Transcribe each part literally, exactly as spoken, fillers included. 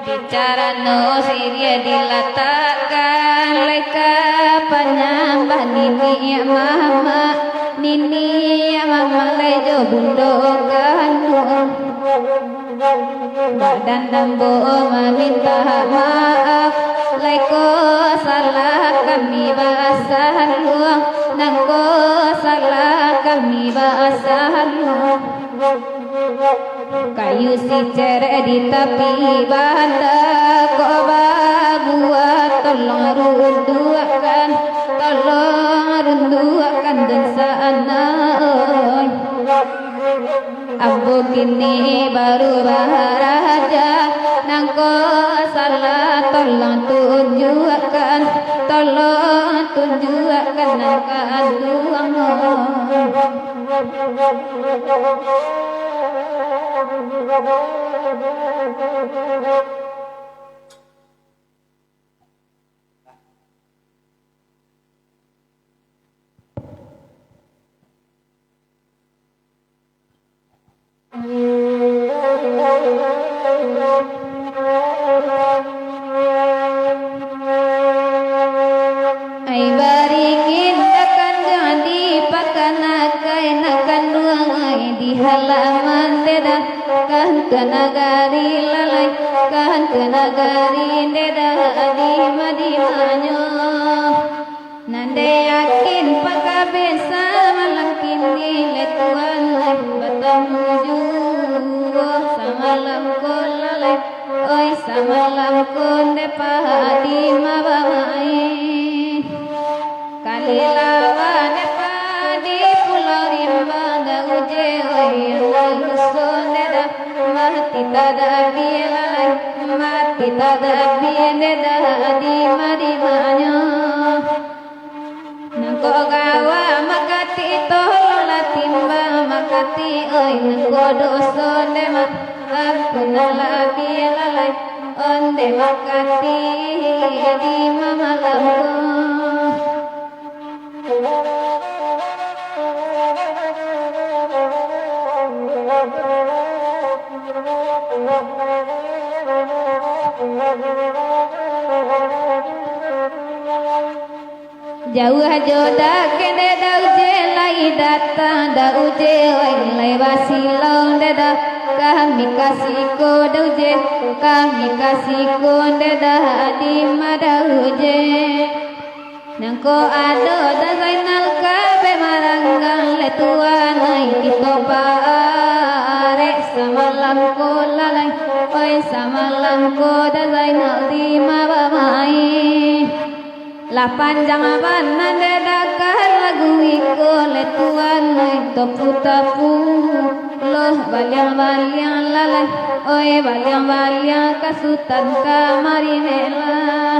Carano siriah dilatakkan, lai ka panyambah niniak mamak, niniak mamak lai jo bundo kanduang. Badan ambo maminta maaf, lai ko salah kami basaluang, nan ko salah kami basaluang. Kayu sicerek di tapi banda, kok babuah, tolong runduakkan, tolong runduakkan dunsanak, oi. Ambo kini baru baraja, nan ko salah tolong tunjuakkan, tolong tunjuakkan nan kanduang, oi. Ai baringin takanduang di pakan akai, nak kanduang ai di halaman dedah, kan ka nagari lalai, kan ka nagari dedah, di ma-, di manyo. Nan dek yakin pakabeh samalam kini lai tuan lai batamu juo, samalam ko lalai. Oi, samalam ko ndeh pahak di ma bamain. Kalilawa ndeh pahak di Pulau Rimba, Da Uje, oi, anak dusun ndeh dah mati tadabia lalai, mati tadabia ndeh dah di ma-, di manyo. Nangkok gawa makatik, tolonglah timbang makatik, oi, nangkok doso ndeh ma-, ampunlah labiah lalai, ondeh makatik di mamalam ko. Jauah jo dakek ndeh Da Uje lai datang, Da Uje wai lai basilau ndeh dah, kami ka siko Da Uje, kami ka siko ndeh dah, di ma Da Uje. Nangko ado Da Zainal ka bek maranggang lai tuan ai, kito paarek samalam ko lalai, oi samalam ko Da Zainal di ma bamain. Lah panjang bana ndeh dakek lagu iko lai tuan ai, tapu-tapu loh baliang-baliang lalai, oi baliang-baliang ka Sutan kamari melah.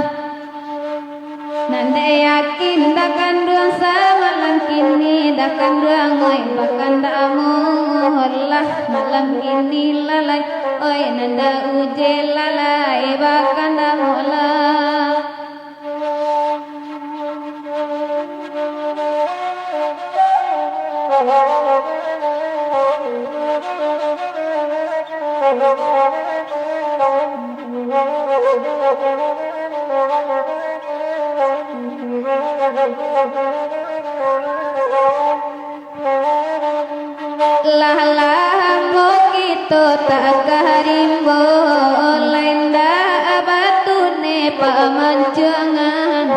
Nan dek yakin Da Kanduang samalam kini Da Kanduang oi bakandak amolah malam kini lalai, oi nan Da Uje lalai bakandak amolah. Lah lamo kito tak ka rimbo, lai ndak batune pamancuangan.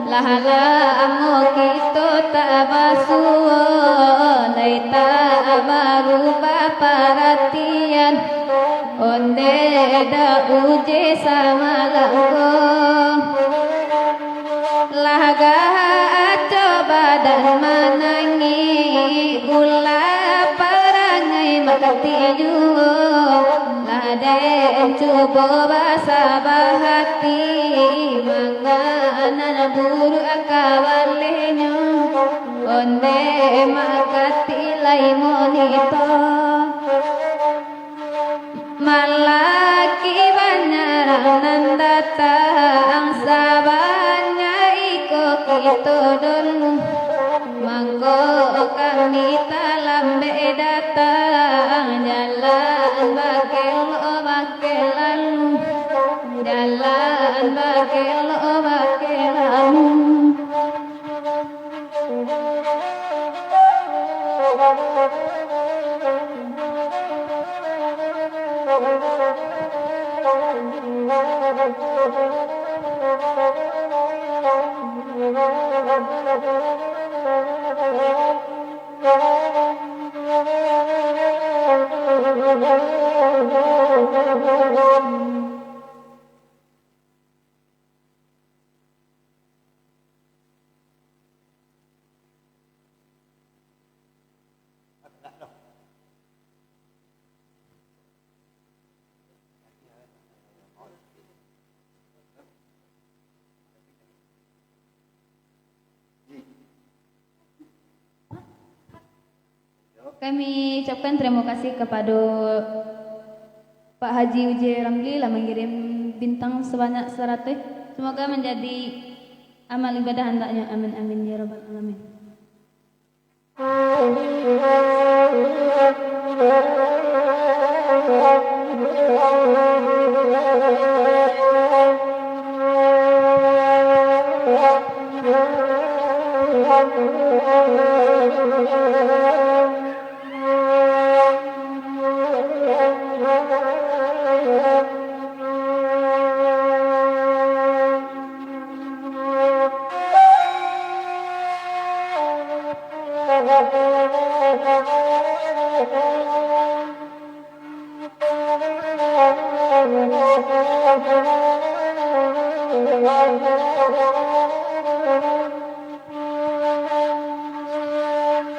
Lah lamo kito tak basuo, lai tak barubah paratian. Ondeh Da Uje samalam ko. Lah gaco badan manangih, ulah parangai mati juo. Lah den cubo basabah hati, manganan buruak ka balehnyo. Ondeh makatik lai monito. Malaki banyak nan datang, sabanyak iko kito dulu. Mangko kami talambek datang, jalan bakelok bakelalu. Kami ucapkan terima kasih kepada Pak Haji Uje Ramli lah mengirim bintang sebanyak seratus. Semoga menjadi amal ibadah untuknya. Amin, amin, ya rabbal alamin.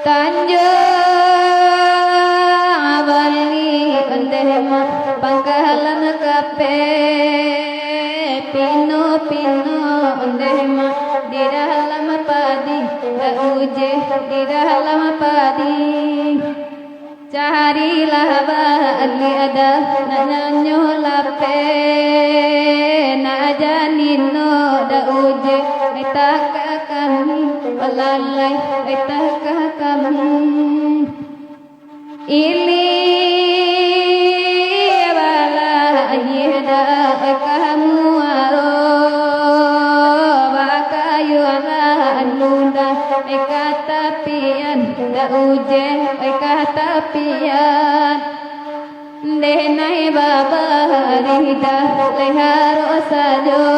Tanjuang Bali ondeh mah, Pangkalan Kape, Pino-Pino ondeh mah, di dalam padi, Dak Uje di dalam padi. Carilah baliak dah, nak nyanyo lapeh, nak jan ino Dak Uje, ai takah kami, alalai, ai takah kami. Ilia baliak dah, ai ka muaro, bakayualah anu dah, ai ka tapian, Dak Uje, ai ka tapian. Dek nai babarih dah, lai harok sajo,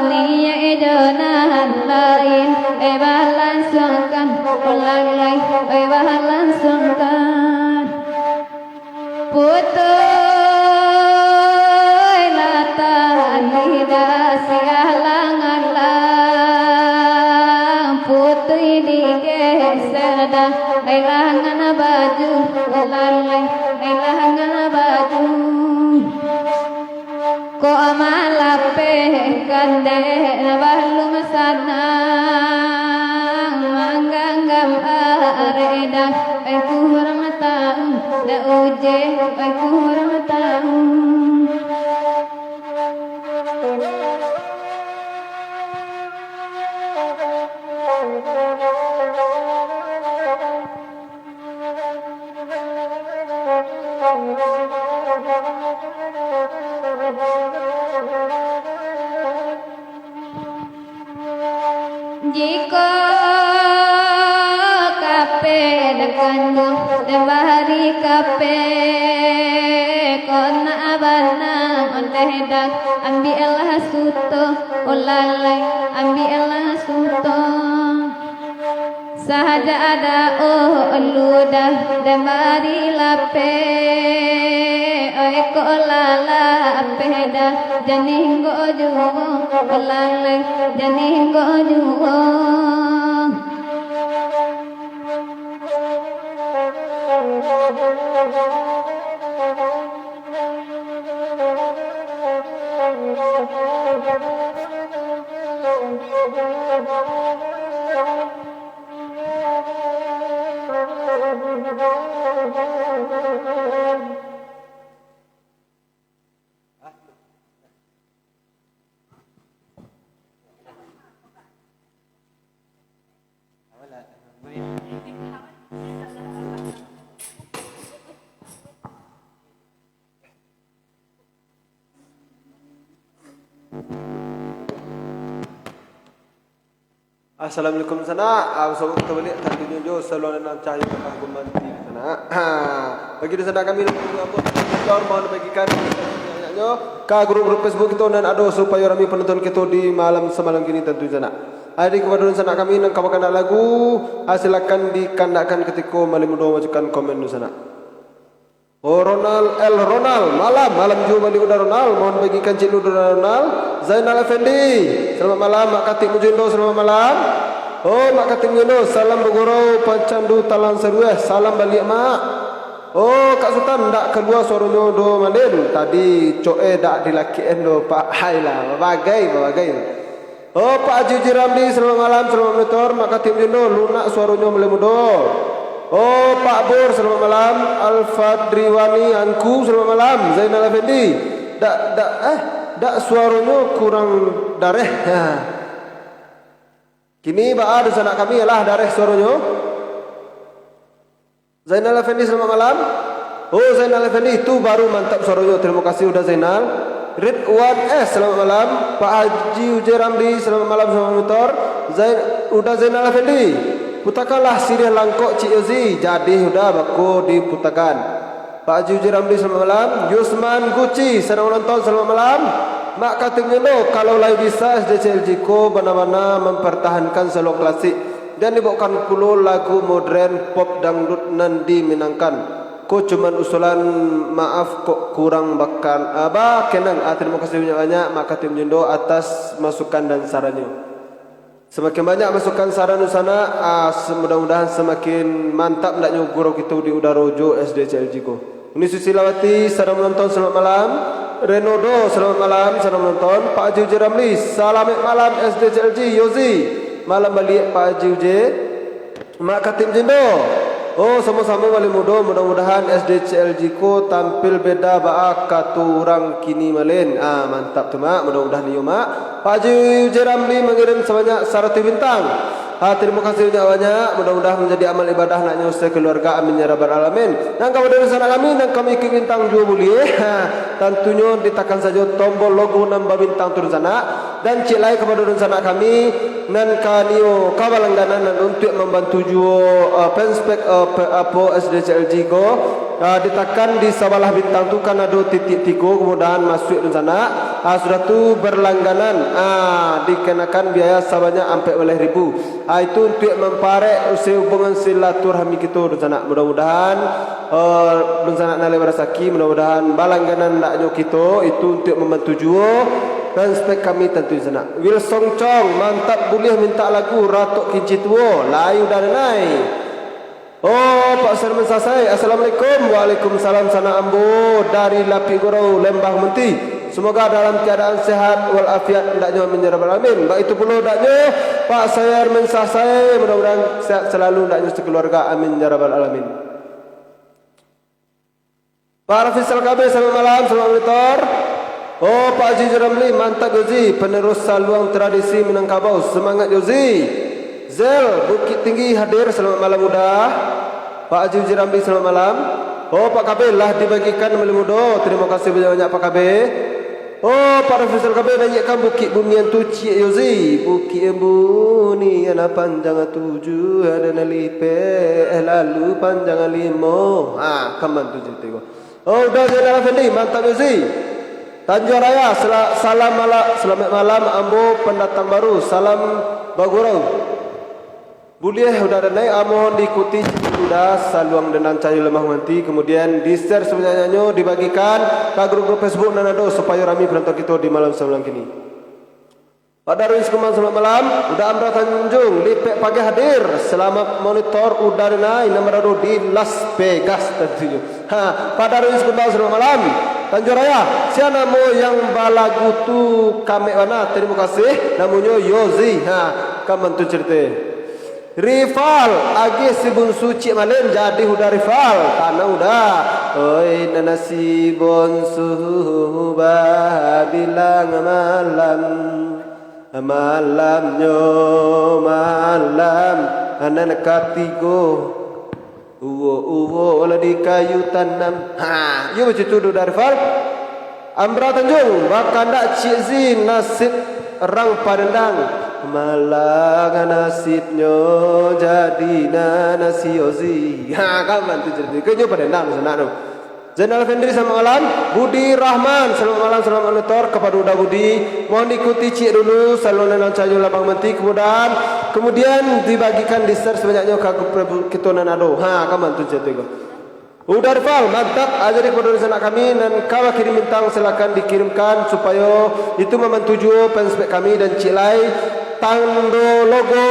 niaik jo nan lain, eh, balansuangkan, ulang lai, eh, balansuangkan. Putuihlah talih dah, sialang-alang, putuih digeser dah, ai langan baju, lalai, ai langan baju. Kok malapehkan dek, balum sanang, mangganggam arek dah, ai kurang tahu, Dak Uje, ai kurang tahu. Jikok kape dak kanduang, dak bahari kape, kok nak bana ondeh dah, ambiaklah suto, oh lalai, ambiaklah suto. Sajak ado oh elu dah, dak bari lapeh, oi kok lah lapeh dah, jan inggo juo, lalai, jan inggo juo. Assalamualaikum sanak. Ah, basobok kito baliak, tantunyo jo saluang nan cahayo ka gumanti sanak. Ha, bagi dunsanak kami nan baru gabung, mohon bagikan banyaknyo ka grup-grup Facebook kito nan ado, supayo rami panonton kito di malam samalam kini tantu sanak. Jadi, kepada dunsanak kami nan ka bakandak lagu, ah, silakan dikandakkan katiko malimo doh, majukan komen dunsanak. Oh, Ronald, El Ronald, malam, malam juo baliak Uda Ronald, mohon bagikan cik Uda Ronald. Zainal Effendi, selamat malam. Mak Katik Mujindo, selamat malam. Oh, Mak Katik Mujindo, salam bagurau, pacandu talang sarueh, salam baliak, Mak. Oh, Kak Sutan, ndak kalua suaronyo doh, Malin. Tadi cok e dak dilakek-an doh, Pak. Hai lah, babagai, babagai. Oh, Pak Haji Uji Ramli, selamat malam, selamat monitor. Mak Katik Mujindo, lunak suaronyo, malimo doh. Oh, Pak Bur, selamat malam. Al-Fadriwani Angku, selamat malam. Zainal Effendi, dak, dak, eh, dak suaronyo kurang dareh. Ha. Kini baa dunsanak kami, alah dareh suaronyo. Zainal Effendi, selamat malam. Oh, Zainal Effendi, itu baru mantap suaronyo. Terima kasih, Uda Zainal. Ridwan S, selamat malam. Pak Haji Uje Ramli, selamat malam, selamat monitor. Zain, Uda Zainal Effendi, putakanlah siriah langkok Cik Yozi. Jadi, Uda, bako diputakan. Pak Haji Uje Ramli, selamat malam. Yusman Guci, sadang manonton, selamat malam. Mak Katim Nyondo, kalau lai bisa S D C L G ko bana-bana mampartahankan saluang klasik. Jan dibaokan pulo lagu modern pop dangdut nan di Minangkan. Ko cuman usulan, maaf kok kurang bakan, ah, bakenang. Ah, tarimo kasih banyak-banyak Mak Katim Nyondo atas masukan dan sarannyo. Samakin banyak masukan saran dunsanak, ah, se-, mudah-mudahan samakin mantap andaknyo gurau kito di udaro jo S D C L G ko. Uni Susilawati, sadang manonton, selamat malam. Renodo, selamat malam, sadang manonton. Pak Haji Uji Ramli, salamaik malam S D C L G, Yozi. Malam baliak Pak Haji Uji. Mak Katim Jindo. Oh, samo-samo baliak mudo, mudah-mudahan S D C L G ko tampil beda baa kato urang kini malin. Ah, mantap tu, Mak. Mudah-mudahan iyo, Mak. Pak Haji Uji Ramli mangirim sabanyak saratuih bintang. Ha, tarimo kasih banyak-banyak. Mudah-mudahan manjadi amal ibadah andaknyo sakaluarga. Amin ya rabbal alamin. Nan kapado dunsanak kami, nan kami ikuik bintang juo buliah. Ha, tantunyo ditakan sajo tombol logo nan babintang tu dunsanak. Dan ciek lai kapado dunsanak kami, nan ka nio ka balangganan nan untuak mambantu juo, eh, fanspage, eh, pe-, apo, S D C L G ko. Ah, ditakan di sabalah bintang tu kan ado titik tigo, kamudahan masuak dunsanak. Ah, sudah tu berlangganan, ah, dikenakan biaya sabanyak ampek baleh ribu. Ah, itu untuak mamparek usia hubungan silaturahmi kito dunsanak. Mudah-mudahan, eh, dunsanak nan lai barasaki, mudah-mudahan balangganan andaknyo kito, itu untuak mambantu juo fanspage kami tantu dunsanak. Wilson Cong, mantap buliah mintak lagu Ratok Kinci Tuo, lai udah denai. Oh, Pak Sarman Sasai, assalamualaikum. Waalaikumsalam, sanak ambo dari Lapik Gorau, Lembah Munti. Semoga dalam keadaan sehat walafiat andaknyo, amin ya rabbal alamin. Baitu pulo andaknyo Pak Sarman Sasai, mudah-mudahan sehat selalu andaknyo sekeluarga, amin ya rabbal alamin. Pak Rafizal K B, selamat malam, selamat monitor. Oh, Pak Haji Ramli, mantap Gozi, penerus saluang tradisi Minangkabau, semangat Gozi. Zel, Bukittinggi hadir, selamat malam udah. Pak Haji Ramli, selamat malam. Oh, Pak K B, lah dibagikan baliak mudo, tarimo kasih banyak-banyak Pak K B. Oh, Pak Rafizal K B, naiakkan Bukik Bunian tu ciek Yozi. Bukik Bunian panjang tujuah, ado nan lipek, lalu panjang limo. Ha, kaman tu carito ko. Oh, udah Zainal Effendi, mantap Yozi. Tanjuang Raya, sela-, salam mala-, selamat malam, ambo pendatang baru. Salam bagurau. Buliah udah denai, ah, mohon diikuti Cik Uda, saluang Danang Cahyo Lembah Munti, kemudian di-share sabanyak-banyaknyo, dibagikan ka grup-grup Facebook nan ado, supayo rami penonton kito di malam samalam kini. Pak Darwin Sikumbang, selamat malam. Uda Amra Tanjung, Lipek Pageh hadir. Selamat monitor Uda denai, nan barado di Las Vegas tantunyo. Ha, Pak Darwin Sikumbang, selamat malam. Tanjuang Raya, sia namo yang balagu tu kamek bana, tarimo kasih. Namonyo Yozi. Ha, kaman tu carito. Rival, agiah si Bunsu ciek malin, jadi Uda Rival. Tanang Uda. Oi, nan si Bunsu babilang malam. Malamnyo malam nan katigo. Uwo-uwo lah di kayu tanam. Ha, iyo baitu tu, Uda Rival. Amra Tanjung, bakandak Cik Zi, nasib rang padendang. Malang nasibnyo jadi nan si Ozi. Ha, kaman tu carito. Kanyo padendang sanak tu. Zainal Effendi, selamat malam. Budi Rahman, selamat malam, selamat monitor kapado Uda Budi. Mohon diikuti ciek dulu, saluang Danang Cahyo Lembah Munti, kemudian, kemudian dibagikan, di-share sabanyaknyo ka grup kito nan ado. Ha, kaman tu carito ko. Uda Rival, mantap. Ah, jadi kapado dunsanak kami nan ka bakirim bintang, silakan dikirimkan supayo itu mambantu juo fanspage kami, dan ciek lai tando logo,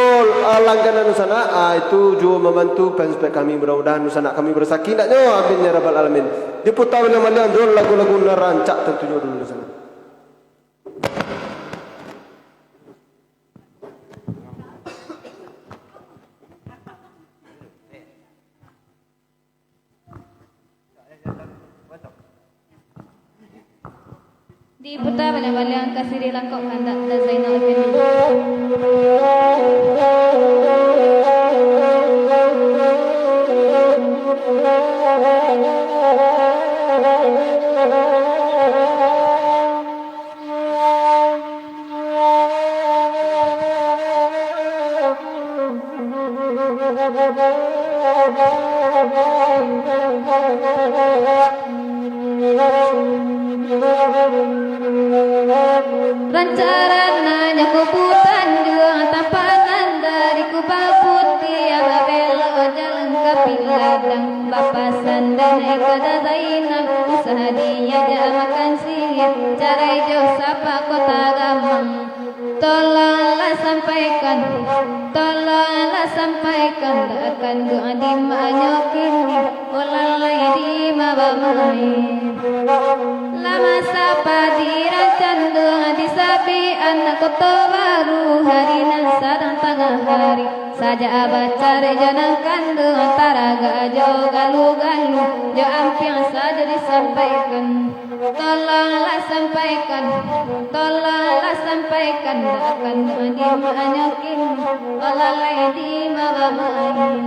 ah, langganan dunsanak, ah, itu juo mambantu fanspage kami. Mudah-mudahan dunsanak kami barasaki andaknyo, amin ya rabbal alamin. Diputa baliang-baliang jo lagu-lagu nan rancak tantunyo dulu dunsanak. Diputa baliang-baliang ka siriah langkok kandak Da Zainal Afendi. Rancarananyo kubutan juo, tampanan dari Kubang Putiah, babelok jalan ka Piladang, bapasan den ka Da Zainal, usah diajak makan siriah, carai jo sapa Kota Gamang. Tolonglah sampaikan, tolonglah sampaikan, dak kanduang di manyo kini, ulah lai di ma bamain. Lah masa padi rancang duang di sabian Koto Baru, hari nan sadang tangah hari, sajak bacari jo nan kanduang, taragak jo galu-galu, jo ampiang sajo disampaikan. Tolonglah sampaikan, tolonglah sampaikan, dak kanduang di manyo kini, ulah lai di ma bamain.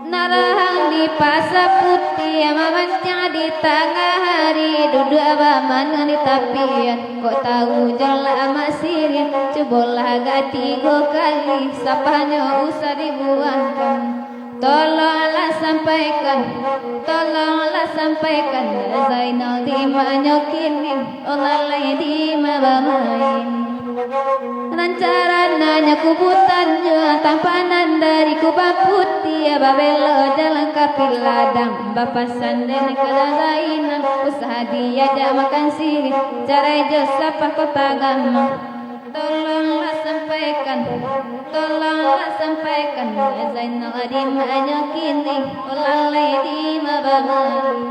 Narahang di Pasa Putiah, mamancang di tangah hari, duduak bamanuang di tapian, kok tahu jo lah amak siriah, cubolah agak tigo kali, sapahnyo usah dibuangkan. Tolonglah sampaikan, tolonglah sampaikan, Zainal di manyo kini, ulah lai di ma bamain. Rancarananyo kubutan juo, tampanan dari Kubang Putiah, babelok jalan ka Piladang, bapasan den ka Da Zainal, usah diajak makan siriah, carai jo sapa Kota Gamang. Tolonglah sampaikan, tolonglah sampaikan, Zainal di manyo kini, ulah lai di ma bamain.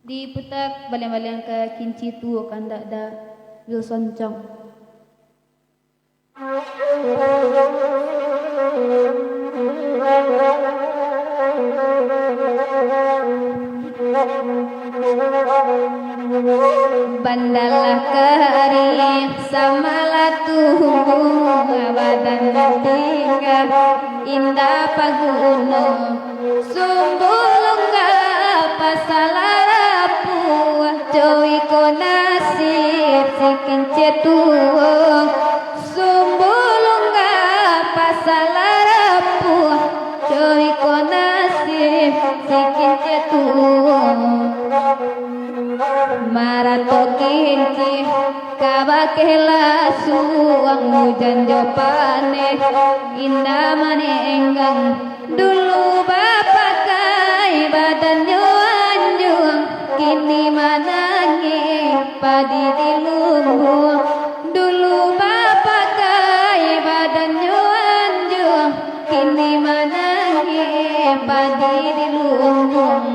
Diputa baliang-baliang ka Kinci Tuo kandak Da Wilson Cong. Bandalah karih samalah tumbuah, badan tingga indak paguno. Sumbu lunggah pasa lah rapuah, jo iko nasib si Kinci Tuo. Sumbu lunggah pasa lah rapuah, jo iko nasib si Kinci Tuo. Maratok Kinci ka bakeh lasuang, ujan jo paneh indak manenggang. Dulu bapakai badannyo anjuang, kini manangih padi di lumbuang. Dulu bapakai badannyo anjuang, kini manangih padi di lumbuang.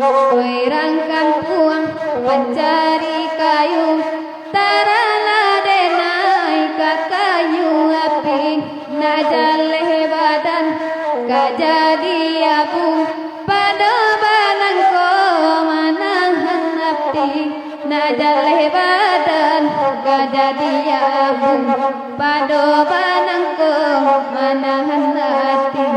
Oi rang kampuang pancari kayu, taralah denai ka kayu api. Nak jaleh badan ka jadi abu, pado banangko manahan api. Nak jaleh badan ka jadi abu, pado banangko manahan ati.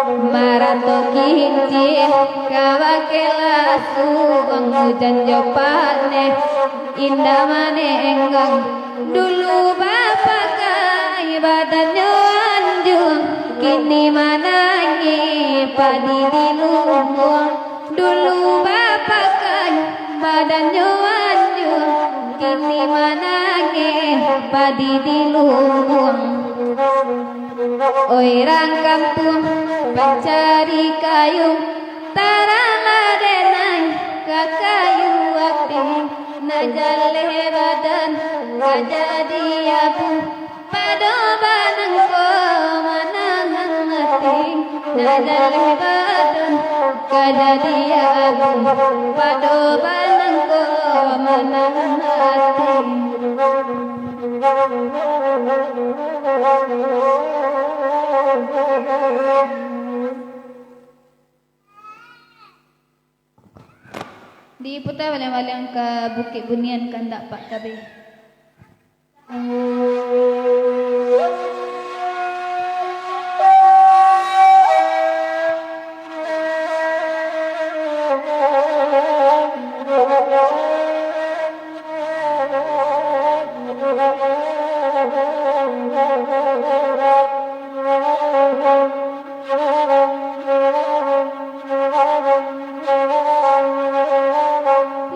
Maratok Kinci ka bakeh lasuang, ujan jo paneh indak manenggang. Dulu bapakai badannyo anjuang, kini manangih padi di lumbuang. Dulu bapakai badannyo anjuang, Ini manangih padi di lubuang. Oi rang kampuang pancari kayu, taranglah denai ka kayu api, nak jaleh badan ka jadi abu. Pado banangko manahan ati, nak jaleh badan ka jadi abu. Pado banangko manahan ati. Diputa baliang-baliang ka Bukik Bunian kandak Pak Kabeh.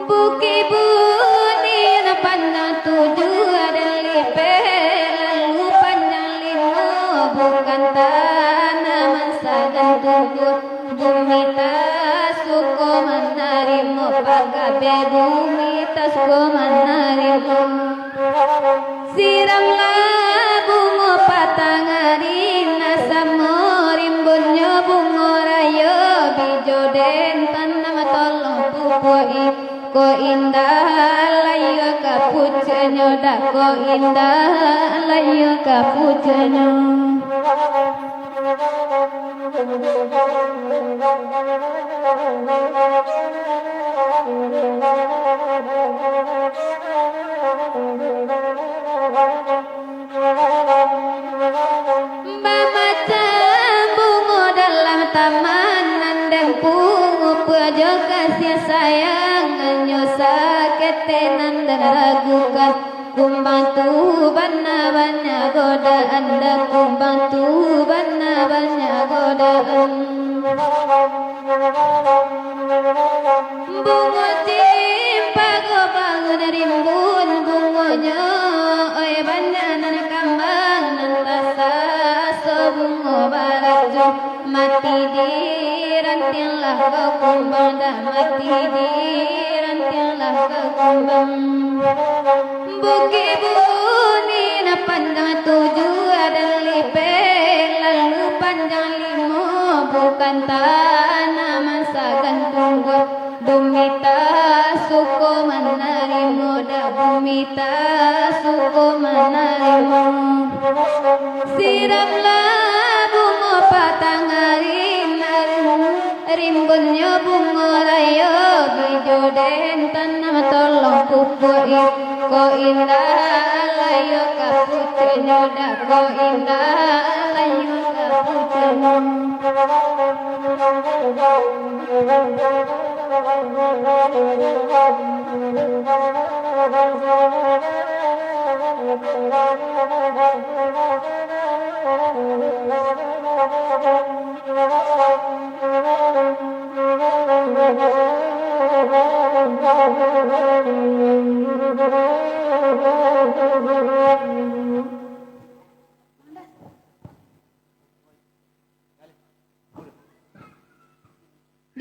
Bukik Bunian panjang tujuah, dan lipeh lalu panjang limo, bukan tanah mansagan tungku. Bumi tasuko manarimo, pagabe bumi tasuko manarimo. Siramlah bungo patang ari, nan samo rimbunnyo bungo rayo, bijo den tanam tolong pupuak-i. Ko indah layua ka pucuaknyo, dak ko indah layua ka pucuaknyo. Bamacam bungo dalam taman, nan den punguak jo kasiah sayang, hanyo saketek nan den ragukan. Kumbang tu bana banyak godaan, dak kumbang tu bana banyak godaan. Bungo cimpago bangun rimbun bungonyo, oi banyak nan kambang, nan rasaso bungo barajo. Mati di rantiang lah bakumbang, dah mati di rantiang lah bakumbang. Bukik Bunian panjang tujuah, dan lipeh lalu panjang limo, bukan tanah mansagan tungku. Bumi tasuko manarimo, dak bumi tasuko manarimo. Siramlah bungo patang ari, rimbunnyo bungo rayo, bijo den tanam tolong pupuak-i. Ko indah layua ka pucuaknyo, dak ko indah layua ka pucuaknyo.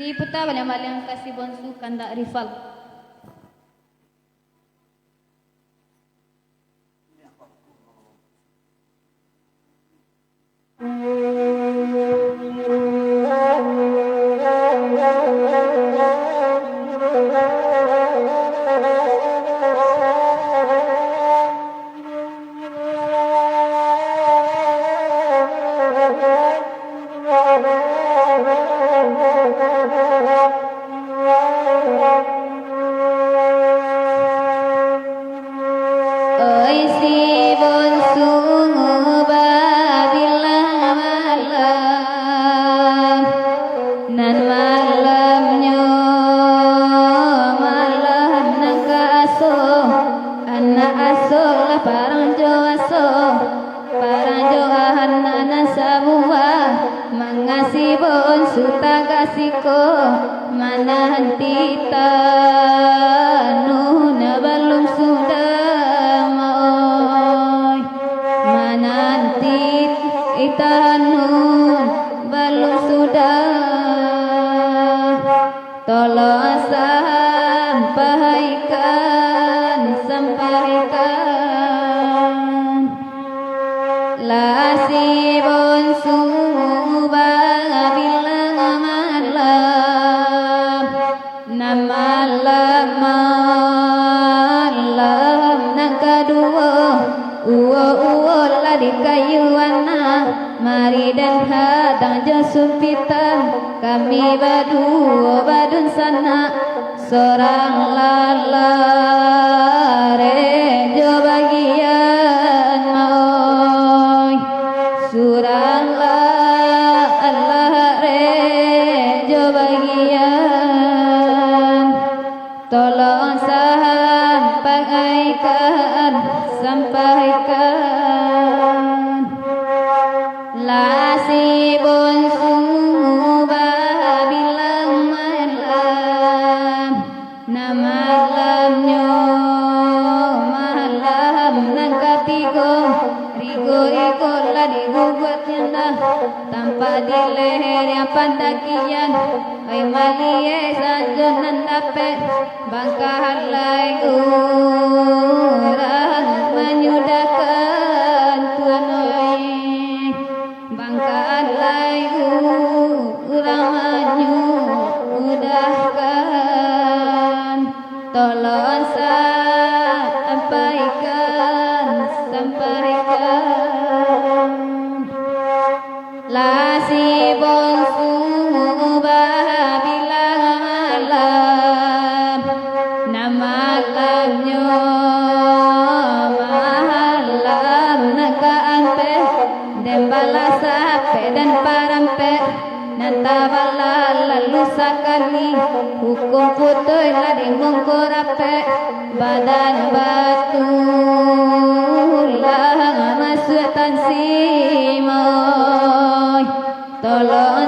Diputa baliang-baliang ka si Bonsu kandak Rifal. Oi si Bonsu, babilah malam, nan malamnyo malam nan ka aso, anak aso lah parang jo aso. Parajo anak nan sabuah, mangasi bonsu tagak siko, mananti tanuh nan balum sudah. Tolong sampaikan, sampaikan. Lah si bonsu babilang malam, nan malam, malam nan kaduo, uwo-uwo lah di kayu anak, mari den hadang jo sumpitan, kami baduo badunsanak. Surang lah lareh jo bagian, maoi. Surang lah lareh jo bagian. Tolong sampaikan, sampaikan. Lah si bonsu babilang malam, nan malamnyo malam nan katigo, rigo-rigo lah diguguatnyo nah, tampak di leher nan pandakian, ai maliek sanjo nan dapek. Bangka lai urang manyudahkan Tuan oi. Bangka lai urang manyudahkan. Tolong sampaikan, sampaikan. Lah si bonsu babilang malam, nan malamnyo malam nan kaampek, den balah sapek den parampek, nan tabalah lalu sakali, hukum putuih lah di muko rapek. Badan batulang masuak tansi, maoi. Tolong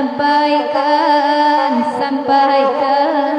sampaikan, sampaikan.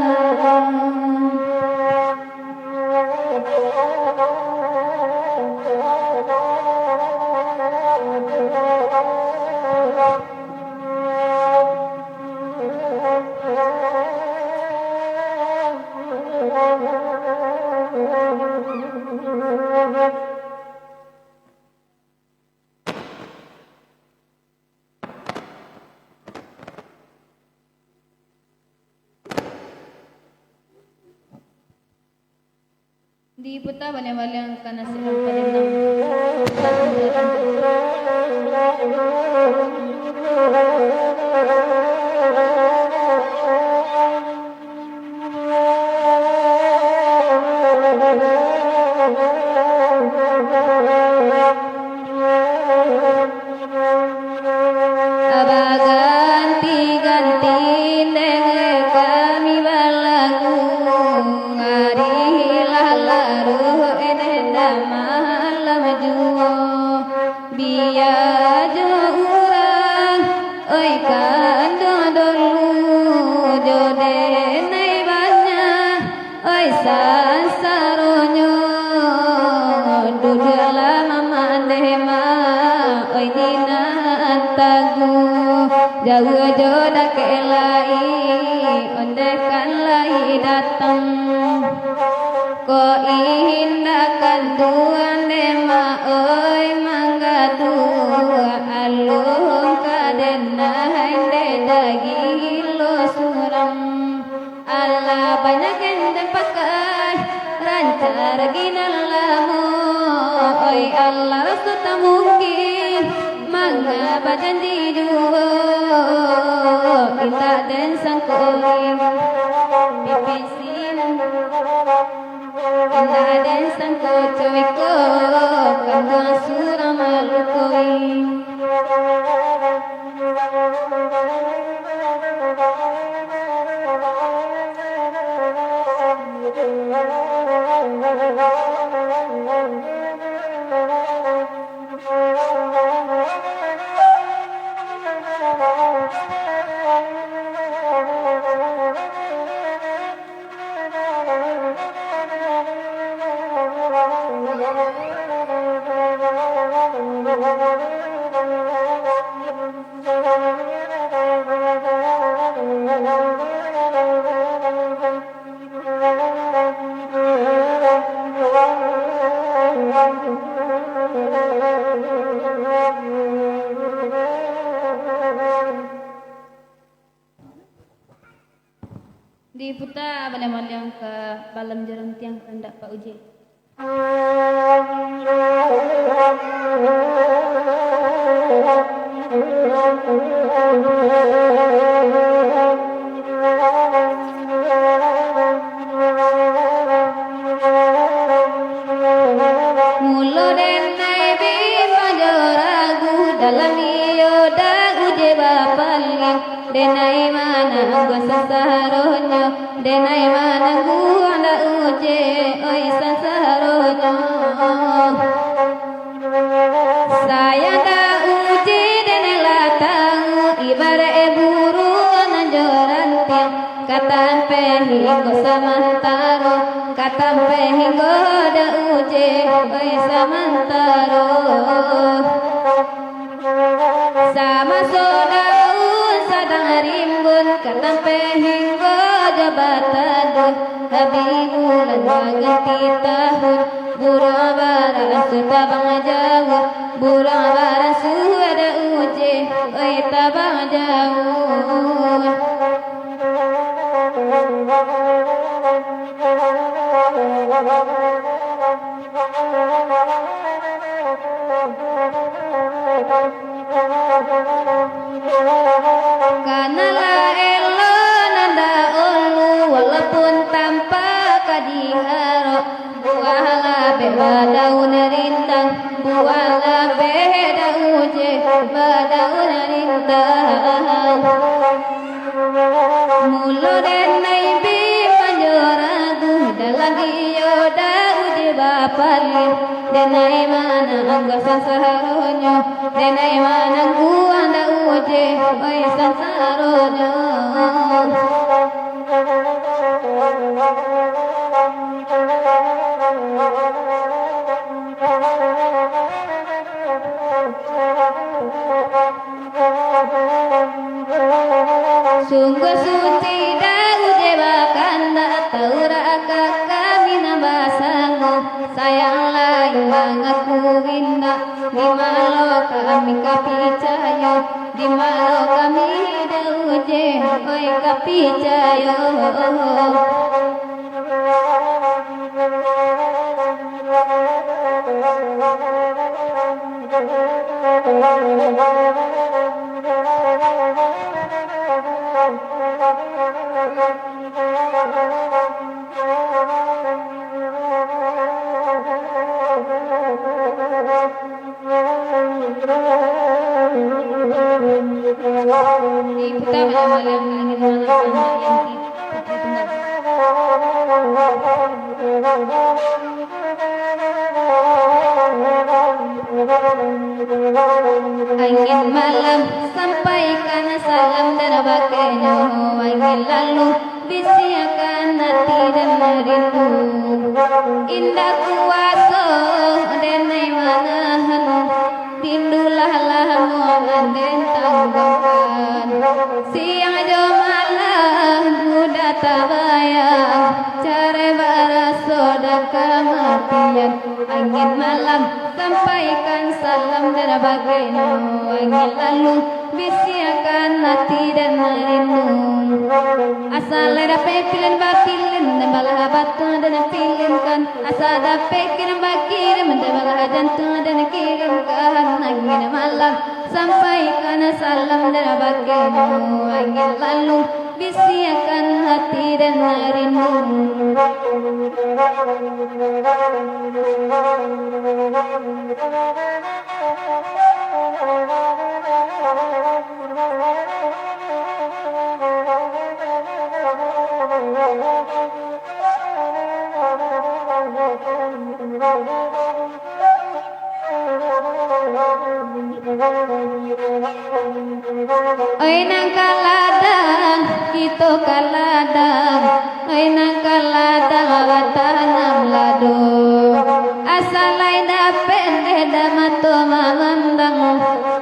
Diputa baliang-baliang ka nasiak nan padanam. Baganti-ganti dek kami balagu, ari lah laruik dek malam juo. Bia jo urang, oi, kanduang dolu, jo denai banyak, oi, sansaronyo. Duduaklah mamak deh mak, oi, di nan taguah, jauah jo dakek lai, ondeh kan lai datang. Ko indak kanduang deh mak oi, manggaduah alun ka den nai dek daging lo surang. Alah banyak den pakai, rancak raginan lamo. Oi alah raso tak mungkin, manga bajanji juo, indak den sangko oi, pipin sinan. Indak den sangko cowek ko, kanduang surang malukoi. Diputa baliang-baliang ka balam jo rantiang kandak Pak Uji. Mulo denai bi panjo ragu, dalam iyo Dang Uji bapaliang. Denai manangguang sansaronyo, denai manangguang Dang Uji, oi sansaronyo. Sayang Dang Uji denai lah tahu, ibarat buruang nan jo rantiang, ka tampek hinggo samantaro, ka tampek hinggo Dang Uji, oi samantaro. Samaso daun sadang rimbun, ka tampek hinggo jo bataduah. Habih bulan baganti tahun, buruang baraso tabang jauah, buruang baraso Dang Uji, oi tabang jauah. Kanalah elok nan dahulu, walaupun tampak ka diharok. Buah labeh badaun rindang, buah labeh Dang Uji badaun rindang. Mulo denai bi panjo ragu, dalam iyo Dang Uji bapaliang. Denai manangguang sansaronyo, denai manangguang Dang Uji, oi sansaronyo. Sungguah suci Dang Uji bakandak, tau urang ka kami nan basamo. Sayang lain mangaku indak, di ma lo kami ka picayo, di ma lo kami Dang Uji, oi ka picayo. Diputa baliang-baliang ka angin malam, angin putih tunggang. Angin malam, sampaikan salam dan bakanyo, angin lalu bisiakan ati dan rindu. Indak kuaso denai manahan, rindu lah lamo nan den tanggangkan. Siang jo malam mudah tabayang, carai baraso dah kamatian. Angin malam, sampaikan salam dan bakanyo, angin lalu bisiakan ati dan rindu. Asa lai dapek pilin bapilin, dan balah batuang dan pilinkan. Asa dapek kirim bakirim, dan balah jantuang dan kirimkan. Angin malam, sampaikan salam dan bakanyo, angin lalu bisiakan ati dan rindu. Oi nan ka ladang, kito ka ladang. Oi nan ka ladang, batanam lado. Asa lai dapek deh dah mato mamandang,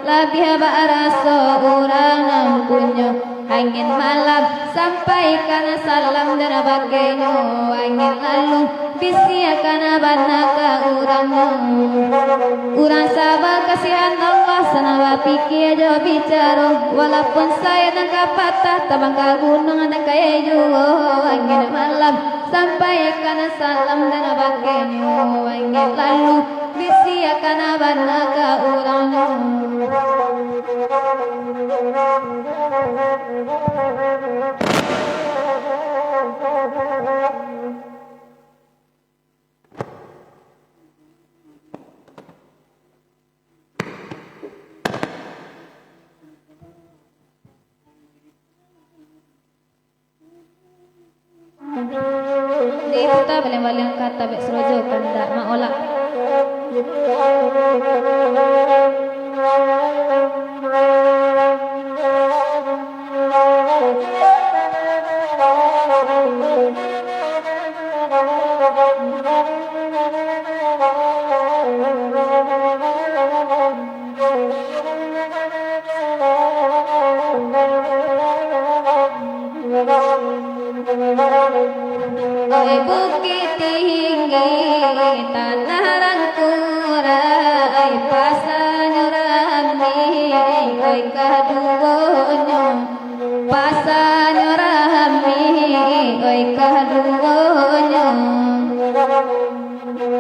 labiah baraso urang nan punyo. Angin malam, sampaikan salam dan bakanyo, angin lalu Bisiakan bana ka urang nyo. Urang saba kasihan Allah, sanang bapikia jo bicaro. Walaupun sayuik nan ka patah, tabang ka gunuang dan ka juo angin malam. Sampaikan salam dan bakeh nyo angin lalu. Bisiakan bana ka urang nyo. Diputa baliang-baliang ka tabek sarojo, kandak maolak. Oi Bukik Tinggi, tanah rangkurai, pasanyo rami, oi kaduonyo. Pasanyo rami, oi kaduonyo.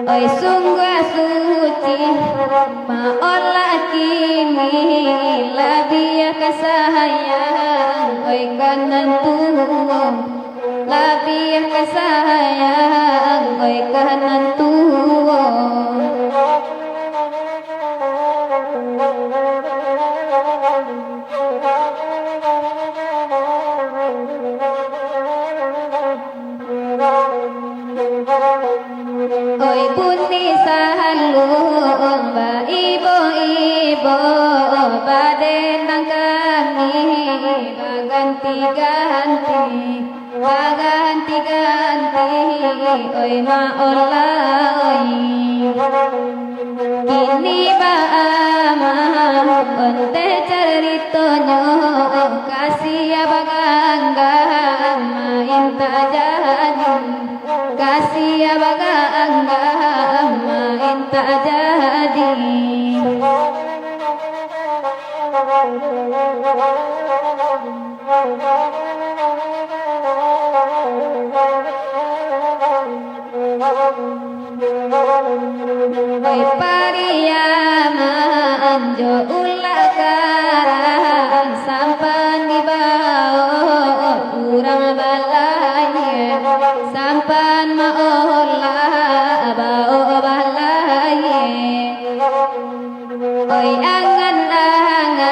Oi sungguah suci, maolak kini, labiah ka sayang, oi ka nan tuo. Labiah ka sayang, oi ka nan tuo. Oi bunyi saluang baibo-ibo, badendang kami baganti-ganti. Baganti-ganti, oi maolak, oi. Kini baa mah, onteh caritonyo, kasiah baganggam, main tak jadi. Kasiah baganggam, main tak jadi. Oi Pariaman jo Ulak Karang, sampan dibao urang balayia, sampan maolak bao balayia. Oi angan-angan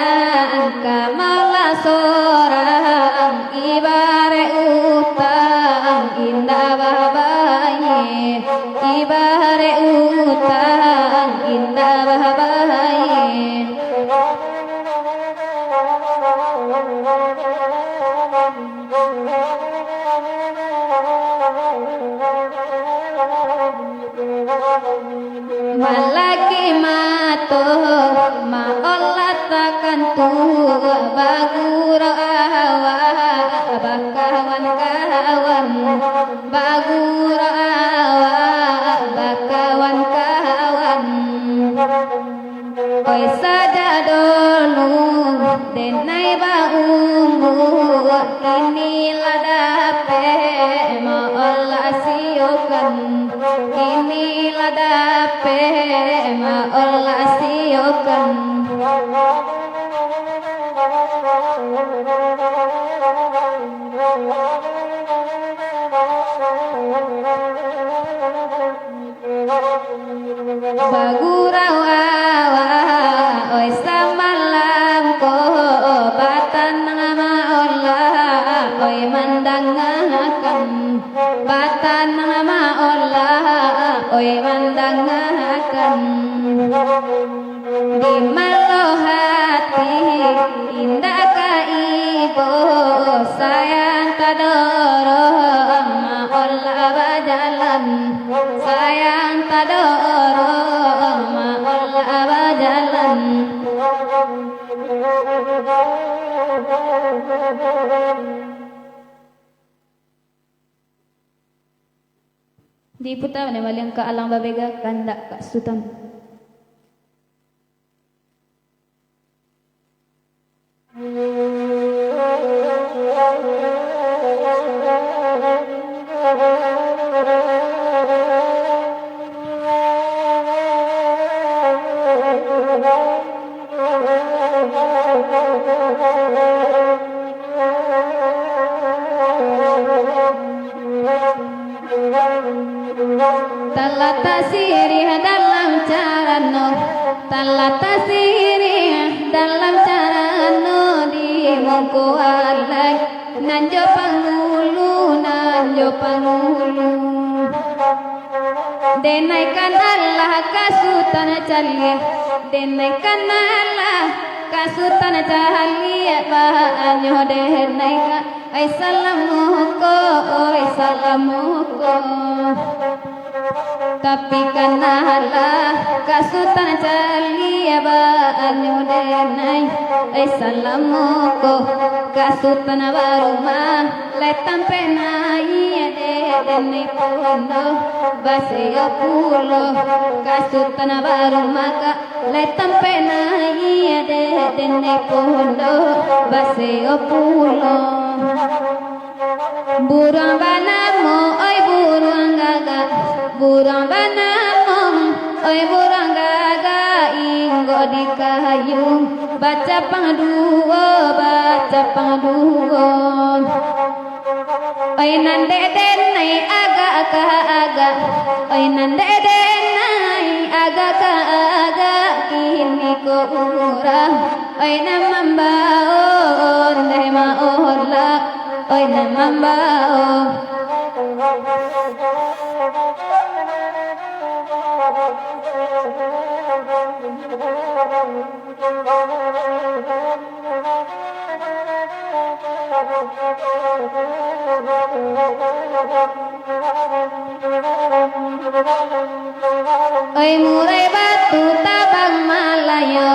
ka maolak sorang, ibarat utang indak babayia, ibarat utang indak babayia. Malaki mato, maolak takantu, bagurau awak bakawan-kawan, bagurau awak bakawan-kawan. Oi sajak dulu, denai baumua, kini lah dapek maolak siokan, kini lah dapek maolak siokan. Bagurau awak, oi, samalam ko, batanang maolak, oi, mandangakan. Batanang maolak, oi, mandangakan. Di malah hati indak ka ibo, sayang tadorong maolak bajalan, sayang tadorong maolak bajalan. Diputa baliak ka alang babega, kandak ka Sutan. Talatak siriah dalam carano, talatak siriah dalam carano di muko alai, nan jo pangulu, nan jo pangulu. Denaikan alah ka Sutan caliak, denaikan alah ka Sutan caliak, baanyo denaikan. Ai salamo ko, oi salamo ko. Tapi kan alah ka Sutan caliak, baanyo denai. Ai salamo ko, ka Sutan barumah, lai tampek naiak dek denai pondo. Basio pulo ka Sutan barumah ka, lai tampek naiak dek denai pondo. Basio pulo. Buruang banamo, oi buruang gagak, buruang banamo, oi buruang gagak, inggo di kayu, bacapang duo, bacapang duo. Oi nan dek denai agak ka agak, oi nan dek denai agak ka agak, kini ko urang, oi nan mambao, ondeh maolak. Oi nan mambao. Oi murai batu tabang malayo,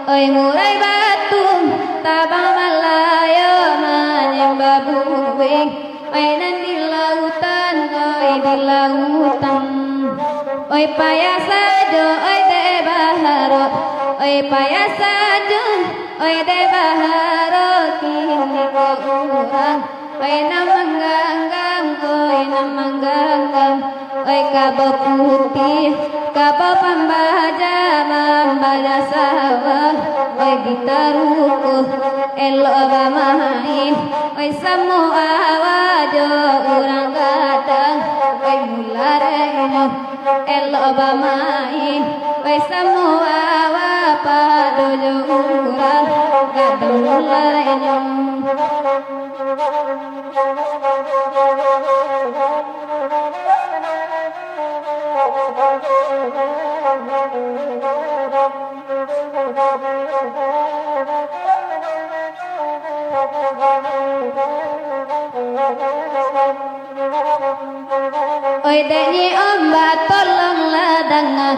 oi murai batu tabang malayo, manyambah buwing, oi nan di lautan, oi di lautan. Oi payah sajo, oi dek baharok, oi payah sajo, oi dek baharok, kini ko urang. Oi nan mangganggam, oi nan mangganggam, oi kabau putiah, kabau pambaja, pambaja sawah, oi ditaruko, elok bamain, oi samo awak jo urang gadang, oi mularenyo. Elok bamain, weh, samo awak pado jo urang gadang mulainyo. Oi dek nyi ombak, tolonglah danga.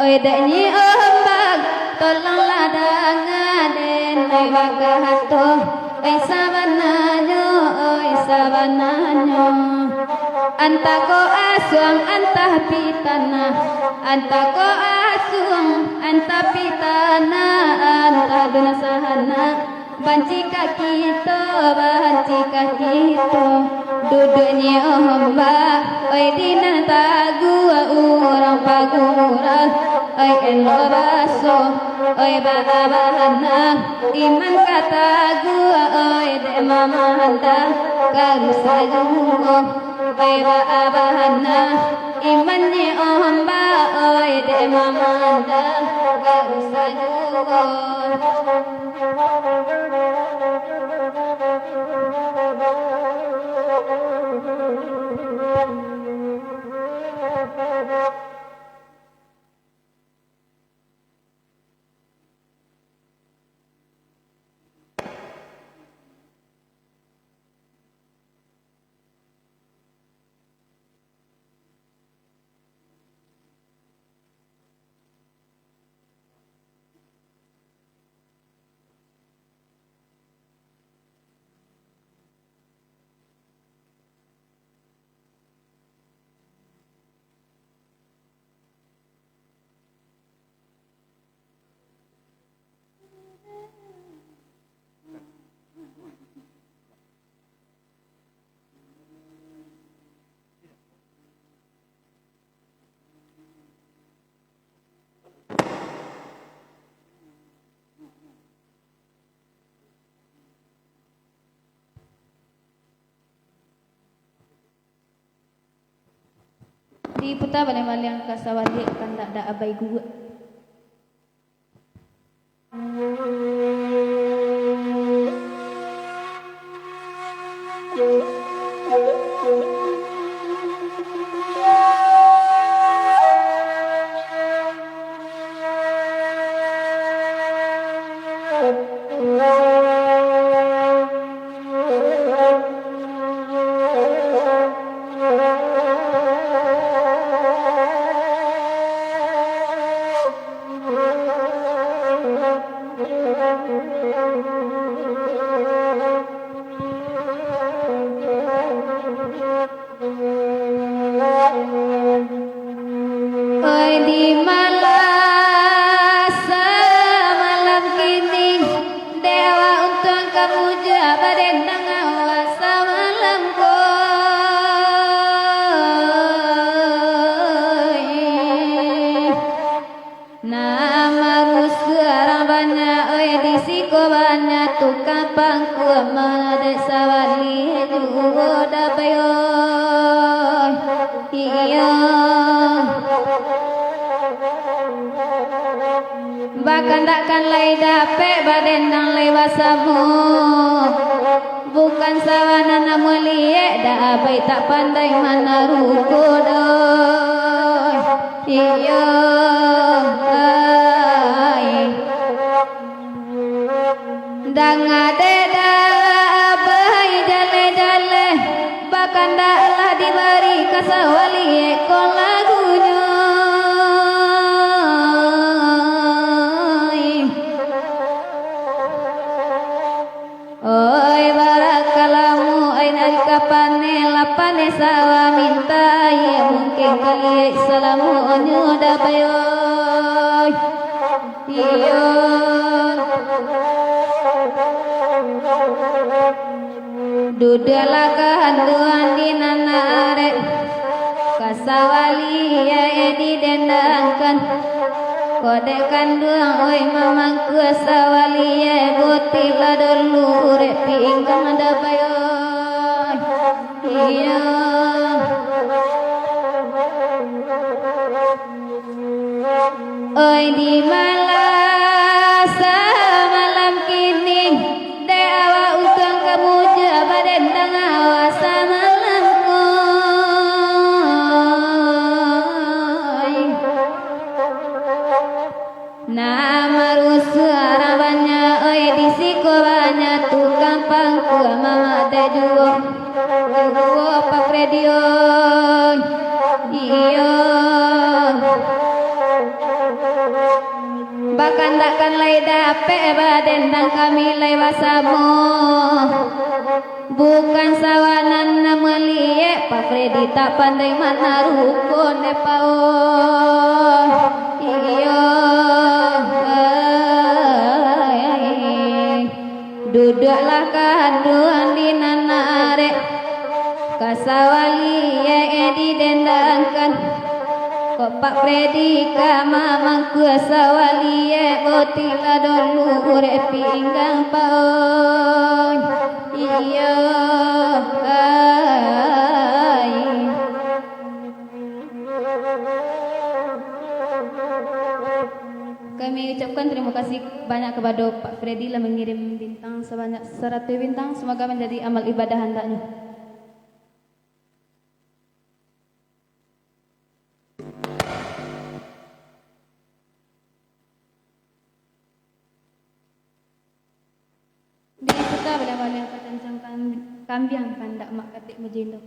Oi dek nyi ombak, tolonglah danga. Denai bakato, oi sabananyo, oi sabananyo. Antah ko asuang, antah pitanah. Antah ko asuang, antah pitanah, antah dunsanak. Banci ka kito, banci ka kito. Duduaknyo ombak, oi di nan taguah urang paguah. Oi elok baso, oi baa bana. Iman ka taguah, oi dek mamandang ka rusa juo. Oi baa bana, imannyo ombak, oi dek mamandang ka rusa juo. Diputa baliang-baliang ka sawaliak, kandak dak abai guguak. Oi, di malah samalam kini, dek awak untuang ka mujua badendang awak samalam ko. Nan marusuah urang banyak, oi, di siko banyak tukang pangkua, madek sawaliak juo dabai, oi. Iyo. Bakandak kan lai dapek, badendang lai basamo. Bukan sawanan nan muliek, dak abai tak pandai manaruko doh. Iyo, ai. Danga dek dak abai jaleh-jaleh, bakandak lah dibari ka sawaliek ko lagunyo. Oi, barakalamu, oi, nari ka paneh, lah paneh sawah minta aia, mungkin kaliek salamonyo dabai, oi. Iyo. Duduaklah kanduang di nan arek, ka sawaliak didendangkan. Kok dek kanduang, oi, mamangkua sawaliak, botilah dulu urek pinggang dabai, oi. Iyo. Oi, di malah samalam kini, dek awak untuang ka mujua badendang awak samalam, oi. Nan marusuah urang banyak, oi, di siko banyak tukang pangkua, mamadek juo. Juo Pak Fredi, oi. Iyo. Bakandak kan lai dapek, badendang kami lai basamo. Bukan sawanan nan maliek, Pak Fredi tak pandai manaruko, neh, Pak, oi. Iyo, ai. Duduaklah kanduang di nan arek, ka sawaliak didendangkan. Kok Pak Fredi ka mamangkua sawaliak, botilah dulu urek pinggang, Pak, oi. Iyo, ai. Kami ucapkan terima kasih banyak kepada Pak Fredi lah mengirim bintang sebanyak seratus bintang. Semoga menjadi amal ibadah andaknya. Diputa baliang-baliang ka cancang kam-, kambiang, kandak mak katik mujindo.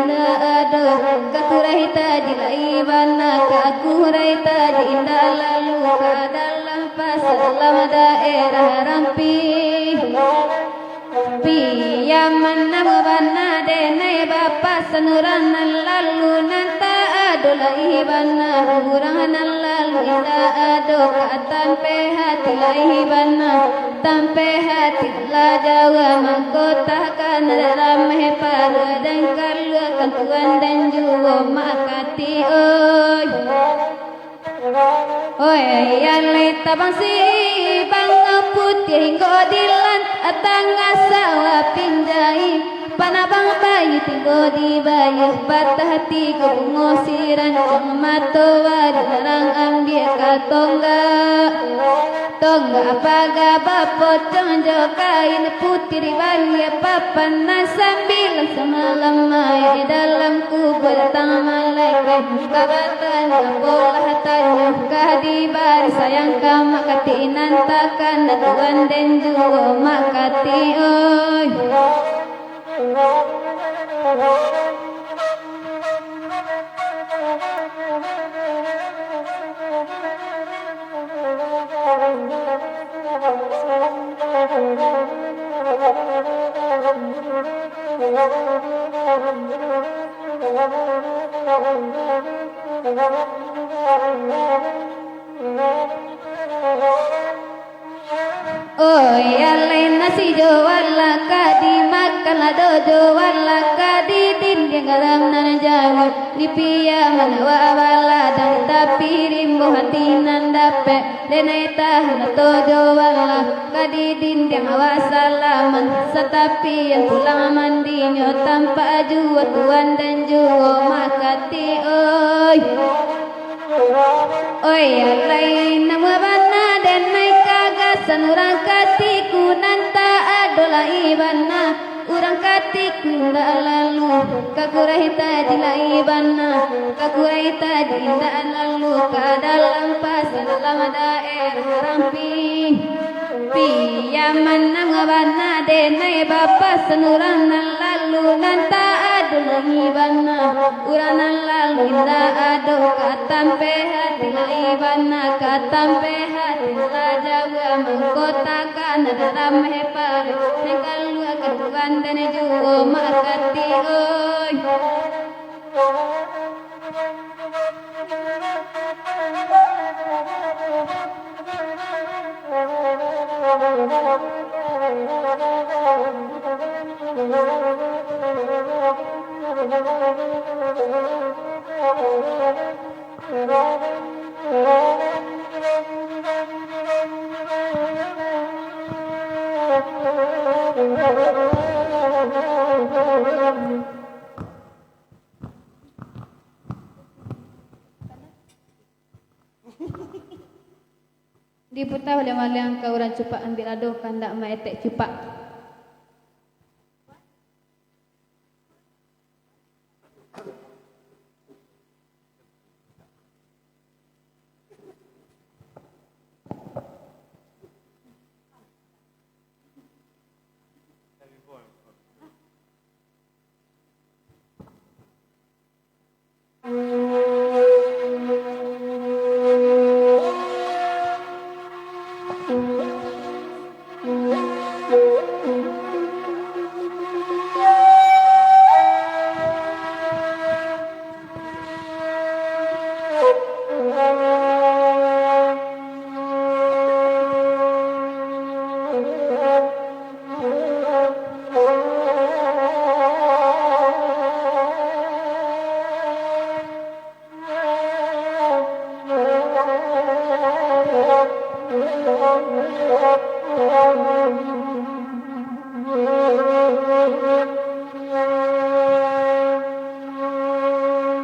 indak ado, ka kurai tajik lai bana, ka kurai tajik indak lalu, ka dalam pasar dalam daerah ramping. Piaman namo bana denai bapasan urang nan lalu, nan tak ado lai bana urang nan lalu, indak ado ka tampek hati lai bana. Tampek hati lah jauah mangko takana rameh paruah, dan kaluakan tuan dan juo makati, oi. Oi, alai tabang si bangau putiah hinggo di lan-, tangah sawah pinjai. Panabang bayu tibo di bayu, patah tigo bungo siran, mato wari larang ambiak ka tonggak. Tonggak paga bapocong jo kain putiah, di baliak papan nan sambilan, samalam mayat dalam kubua, datang malaikat ka batanya, apolah tanyo, ka dibari sayang ka makati, nan takana tuan den juo makati, oi. Oi, alai nasi jo walah ka dimakan, lado jo walah ka didindiang, garam nan jauah di piaman awak baladang, tapi rimbo hati nan dapek, denai tahan ato jo walah ka didindiang awak salaman, satapian pulang mandinyo, tampak juo tuan dan juo makati, oi. Oi, alai namo bana denai kagasan urang katiku, nan tak ado lai bana urang katiku indak lalu, ka kurai tajik lai bana, ka kurai tajik indak lalu, ka dalam pasar dalam daerah ramping. Piaman namo bana denai bapasan urang nan lalu, nan tak ado lai bana urang nan lalu, indak ado ka tampek hati lai bana, ka tampek hati lah jauah mangko takana rameh paruah, nan kaluakan tuan dan juo makati, oi. Diputa baliak maliang ka urang cupak, ambiak lado kandak maetek cupak.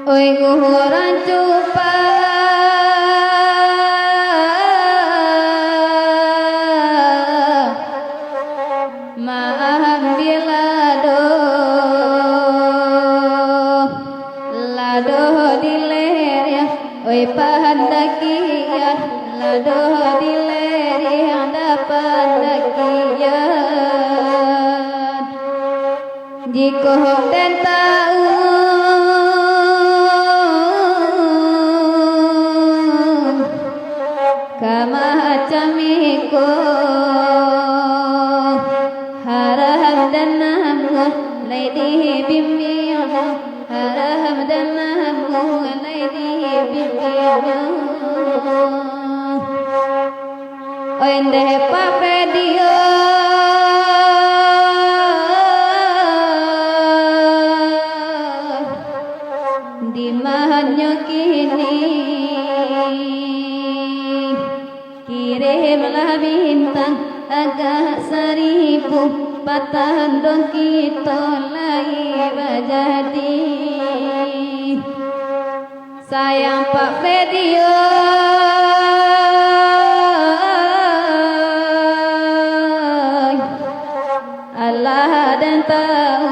Oi, urang cupak, maambiak lado, lado di leriang, oi, pandakian, lado di leriang, dah pandakian. Jikok den tahu ko, haram dan namuah lai dibimbiang, haram dan namuah lai dibimbiang. Oi ndeh Pak Fredi, di manyo kini? Kirimlah bintang agak saribu, patandon kito lai bajadi. Sayang Pak Fredi, oi, alah den tau.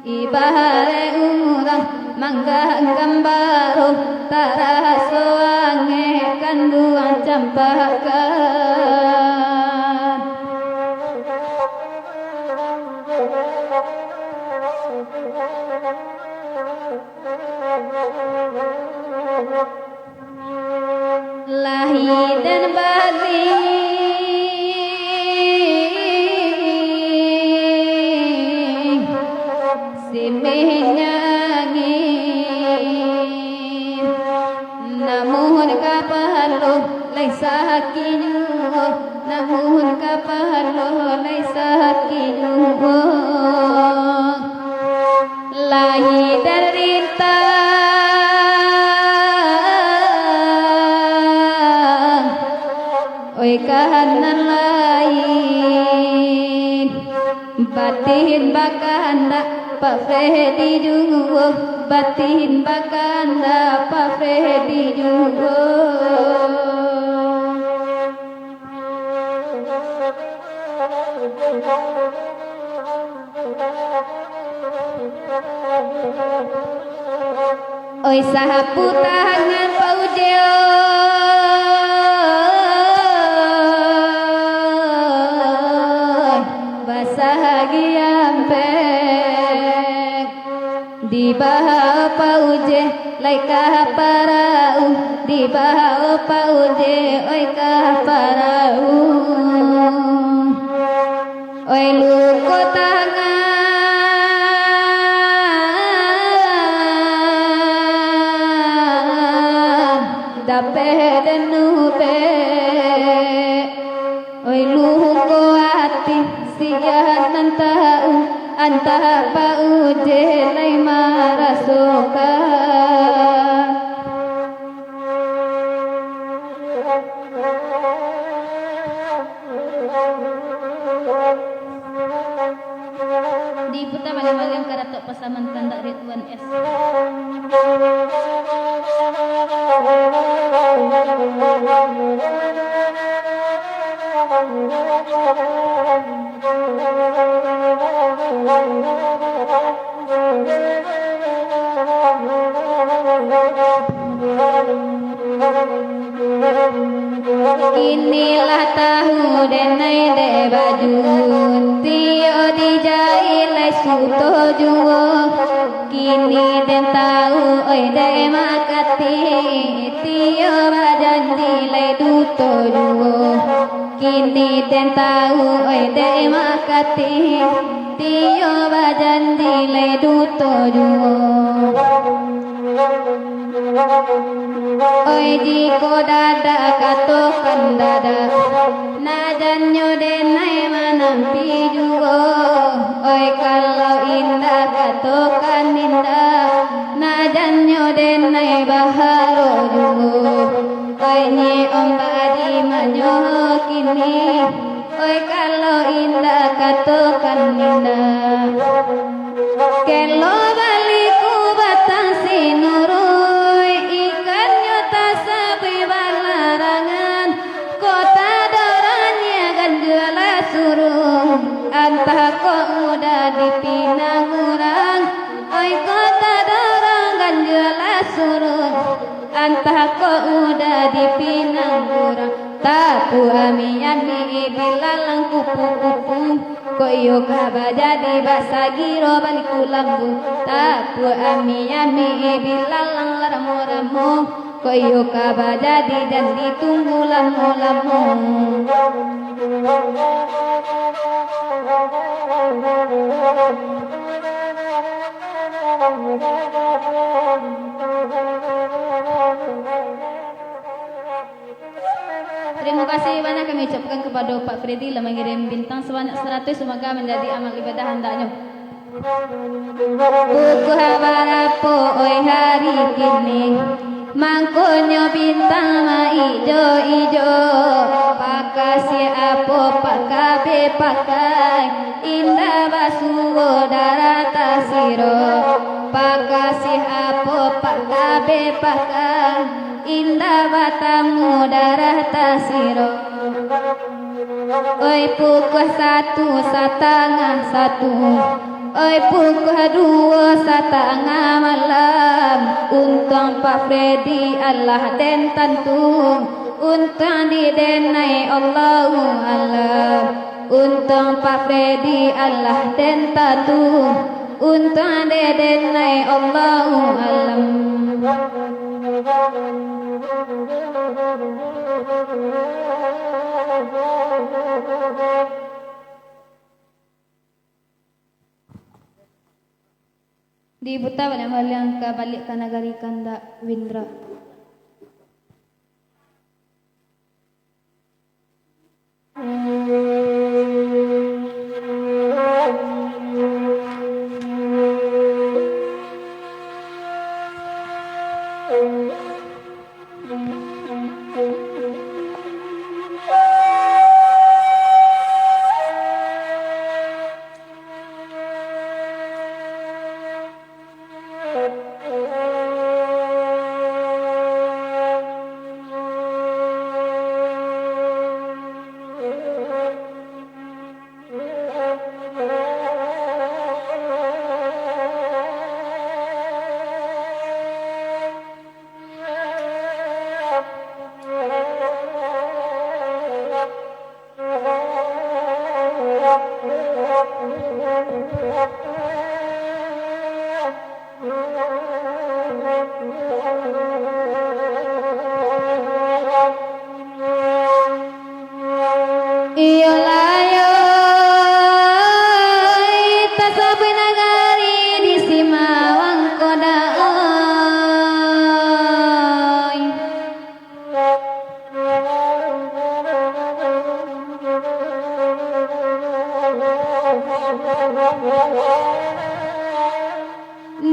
Ibarat urang mangganggam baro, taraso angek kanduang campaka. Lahi dan bali, simihnyo angin. Namun kapalo lai sakik juo, namun kapalo lai sakik juo. Lahi dan rintang, oi kanan lain. Batin bakandak Pak Fredi juo, batin bakandak Pak Fredi juo. Oi sapu tangan Pak Uje, oi, basah ampek. Dibaok Pak Uje lai ka parau, dibaok Pak Uje oi ka parau. Oi luko tangan, dapek den ubek. Oi luko ati, sia nan tau, antah Pak Uje lai marasokan. Diputa baliak-baliak karatok pasaman kandak Ridwan S. Kini lah tahu den ai dek bajun, tio dijaik lai suto juo. Kini den tahu oi dek makati, tio bajanji lai duto juo. Kini den tahu oi dek makati, tio bajanji lai duto juo. Oi jiko dadak katokan dadak, najannyo den ai manampi juo. Oi kalau indak katokan indak, najannyo den ai baharok juo. Oi nyek ombak di manyo kini, oi kalau indak katokan indak. Kelo baliku batang sinuruik, ikannyo tasabuik balarangan. Kok tadorong nyo ganjua lah suruh, antah kok udah dipinang urang. Oi kok tadorong ganjua lah suruh, antah kok udah dipinang urang. Tapuak ami-ami bilalang kupu-kupu, kok iyo ka bajadi basagiro baliku lambu. Tapuak ami-ami bilalang laramo-ramo, Kok iyo ka bajadi, jan ditunggu lamo-lamo. Tarimo kasih banyak kami ucapkan kapado Pak Freddy lah mangirim bintang sabanyak saratuih, samoga manjadi amal ibadah andaknyo. Pukua barapo, oi, hari kini? Mangkonyo bintang maijo-ijo. Pakasiah apo Pak kabeh pakai? Indak basuo darah tasiro. Pakasiah apo Pak kabeh pakai? Indak batamu darah tasiro. Oi, pukua satu satangah satu, oi, pukua duo satangah malam. Untuang Pak Freddy alah den tantu, untuang di denai Allahu alam. Untuang Pak Freddy alah den tantu, untuang di denai Allahu alam. Diputa baliak mambaliang ka baliak ka nagari kandak Windra. Iyolah yo, tasabuik nagari di Simawang ko dah, oi.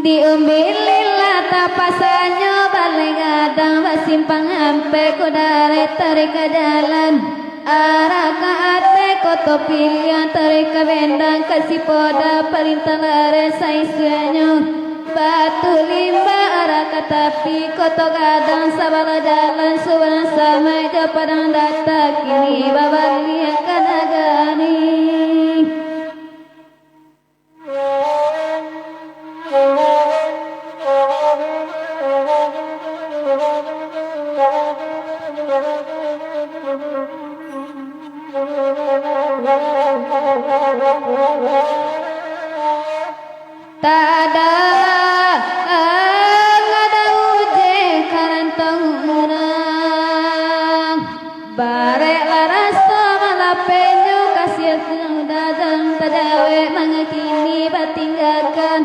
Di Umbililah tapasanyo balai gadang, basimpang ampek ko darek taruih ka jalan. Arah ka ateh Koto Piliang, taruih ka Bendang, ka Sipoda, Palintang Lareh saisuanyo. Batu Limbah arah ka tapi Koto Gadang, sabalah jalan Subarang Samai jo Padang Data, kini babaliak ka nagari. Tada, tada uji ka rantau urang. Barek lah raso malapenyo, kasiah sudah jan tajawek, mangakini batinggakan.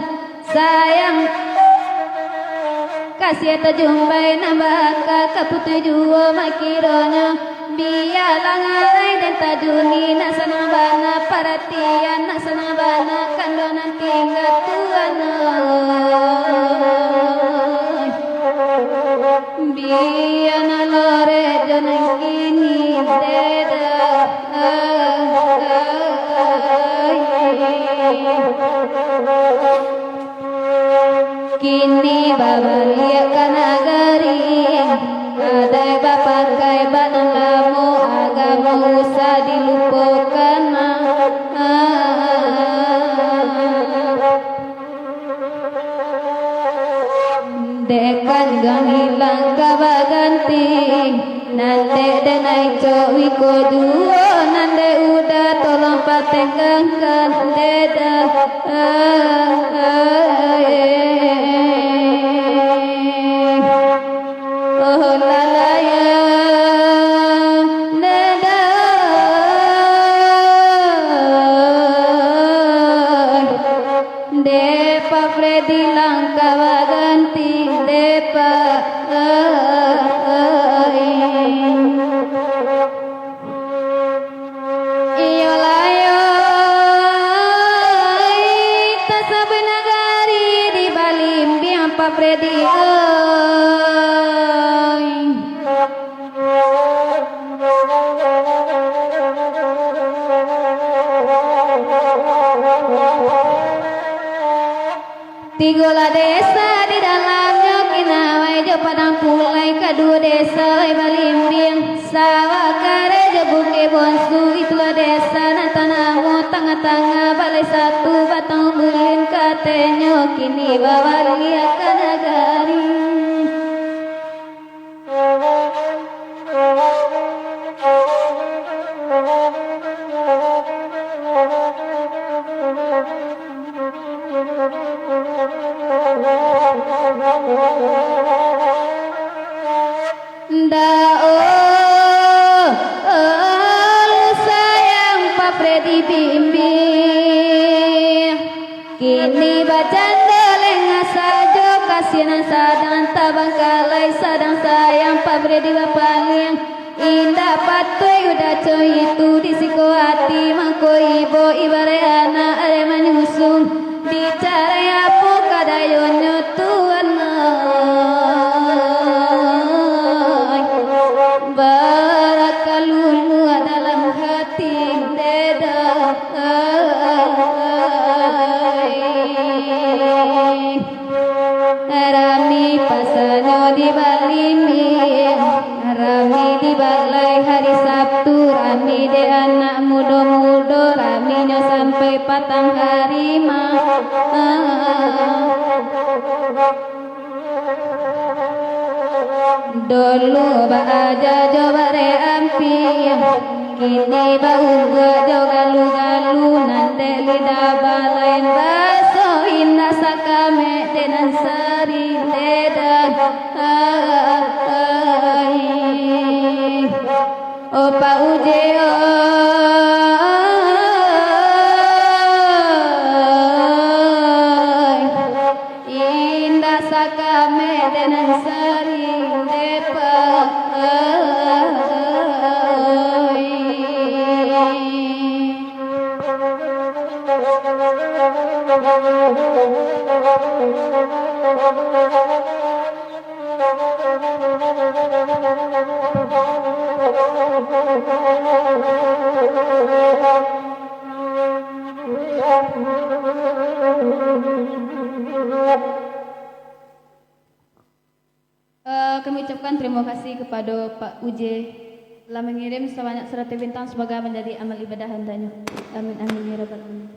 Sayang, kasiah tajumbai nan baka, ka putuih juo makironyo. Bialah ngalai den tajuni, nak sanang bana paratian, nak sanang bana kando nan tingga tu anai. Bia nan loreh jo nan kini, deda. Kini babaliak ka nagari, adaik bapakai bak nan lamo, agamo usah dilupokan. Dek kan ganggilang ka baganti, nan dek den ai cok wiko juo, nan dek uda tolong patenggangkan, deda. Fredi, oi. Tigo lah desa di dalamnyo, Kinawai jo Padang Pulai, kaduo desa lai balimbiang. Sawah Kareh jo Bukik Bonsu, itulah desa nan tanamo tangah-tangah balai satu batang ulin, katonyo kini babaliak ka nagari. Ndak, oh, oh, lu sayang Pak Fredi Bimbing. Kini bacando lengah sajo, kasinan sadang tabangkalai, sadang sayang Pak Fredi bapaliang. Indak patuik udah co itu di siko ati, mangko ibo ibaraik anak arek manyusun. Dicarai apo kadayonyo Tuan ai? Barakalulu dalam hati dedai. Rami pasanyo di Balimbiang, rami di balai hari Sabtu, rami dek anak mudo-mudo, raminyo sampai patang hari ma. Dulu baaja jo barek ampia, kini baubua jo galu-galu, nan dek lidah balain baso, indak sakamek dek nan sari dedai. Oh, Pak Uje, oi. Indak sakamek dek nan sari depai. Eh, kami ucapkan terima kasih kepada Pak Uje telah mengirim sebanyak seratus bintang semoga menjadi amal ibadah untuknya. Amin, amin, ya rabbal alamin.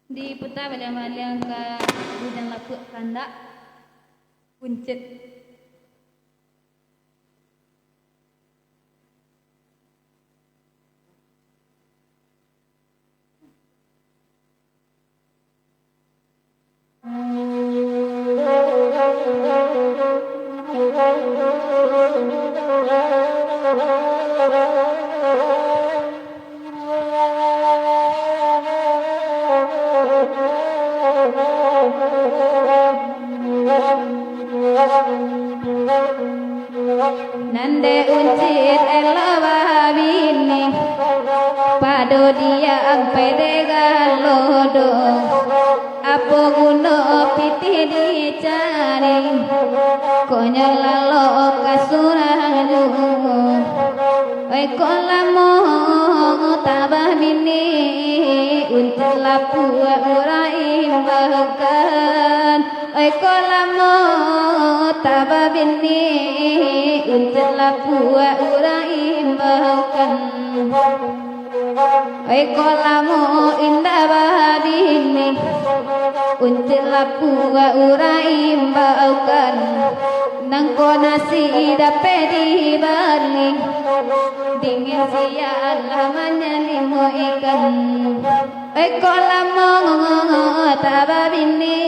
Diputa baliang-baliang ka Bujang Lapuak Kandak, Kuncit. Nan dek Uncit elok babini, pado diak ampai dek galo do. Apo guno pitih dicari, kok nyo lalok ka surang juo. Oi, kok lamo tabah bini, Uncit Lapuak urang imbaukan. Oi, kok lamo tabah bini, Uncit Lapuak urang imbaukan. Oi, kok lamo indak babini, Uncit Lapuak urang imbaukan. Nangko nasi dapek dibali, dingin siang lah manyalimo ikan. Oi, kok lamo tabah bini,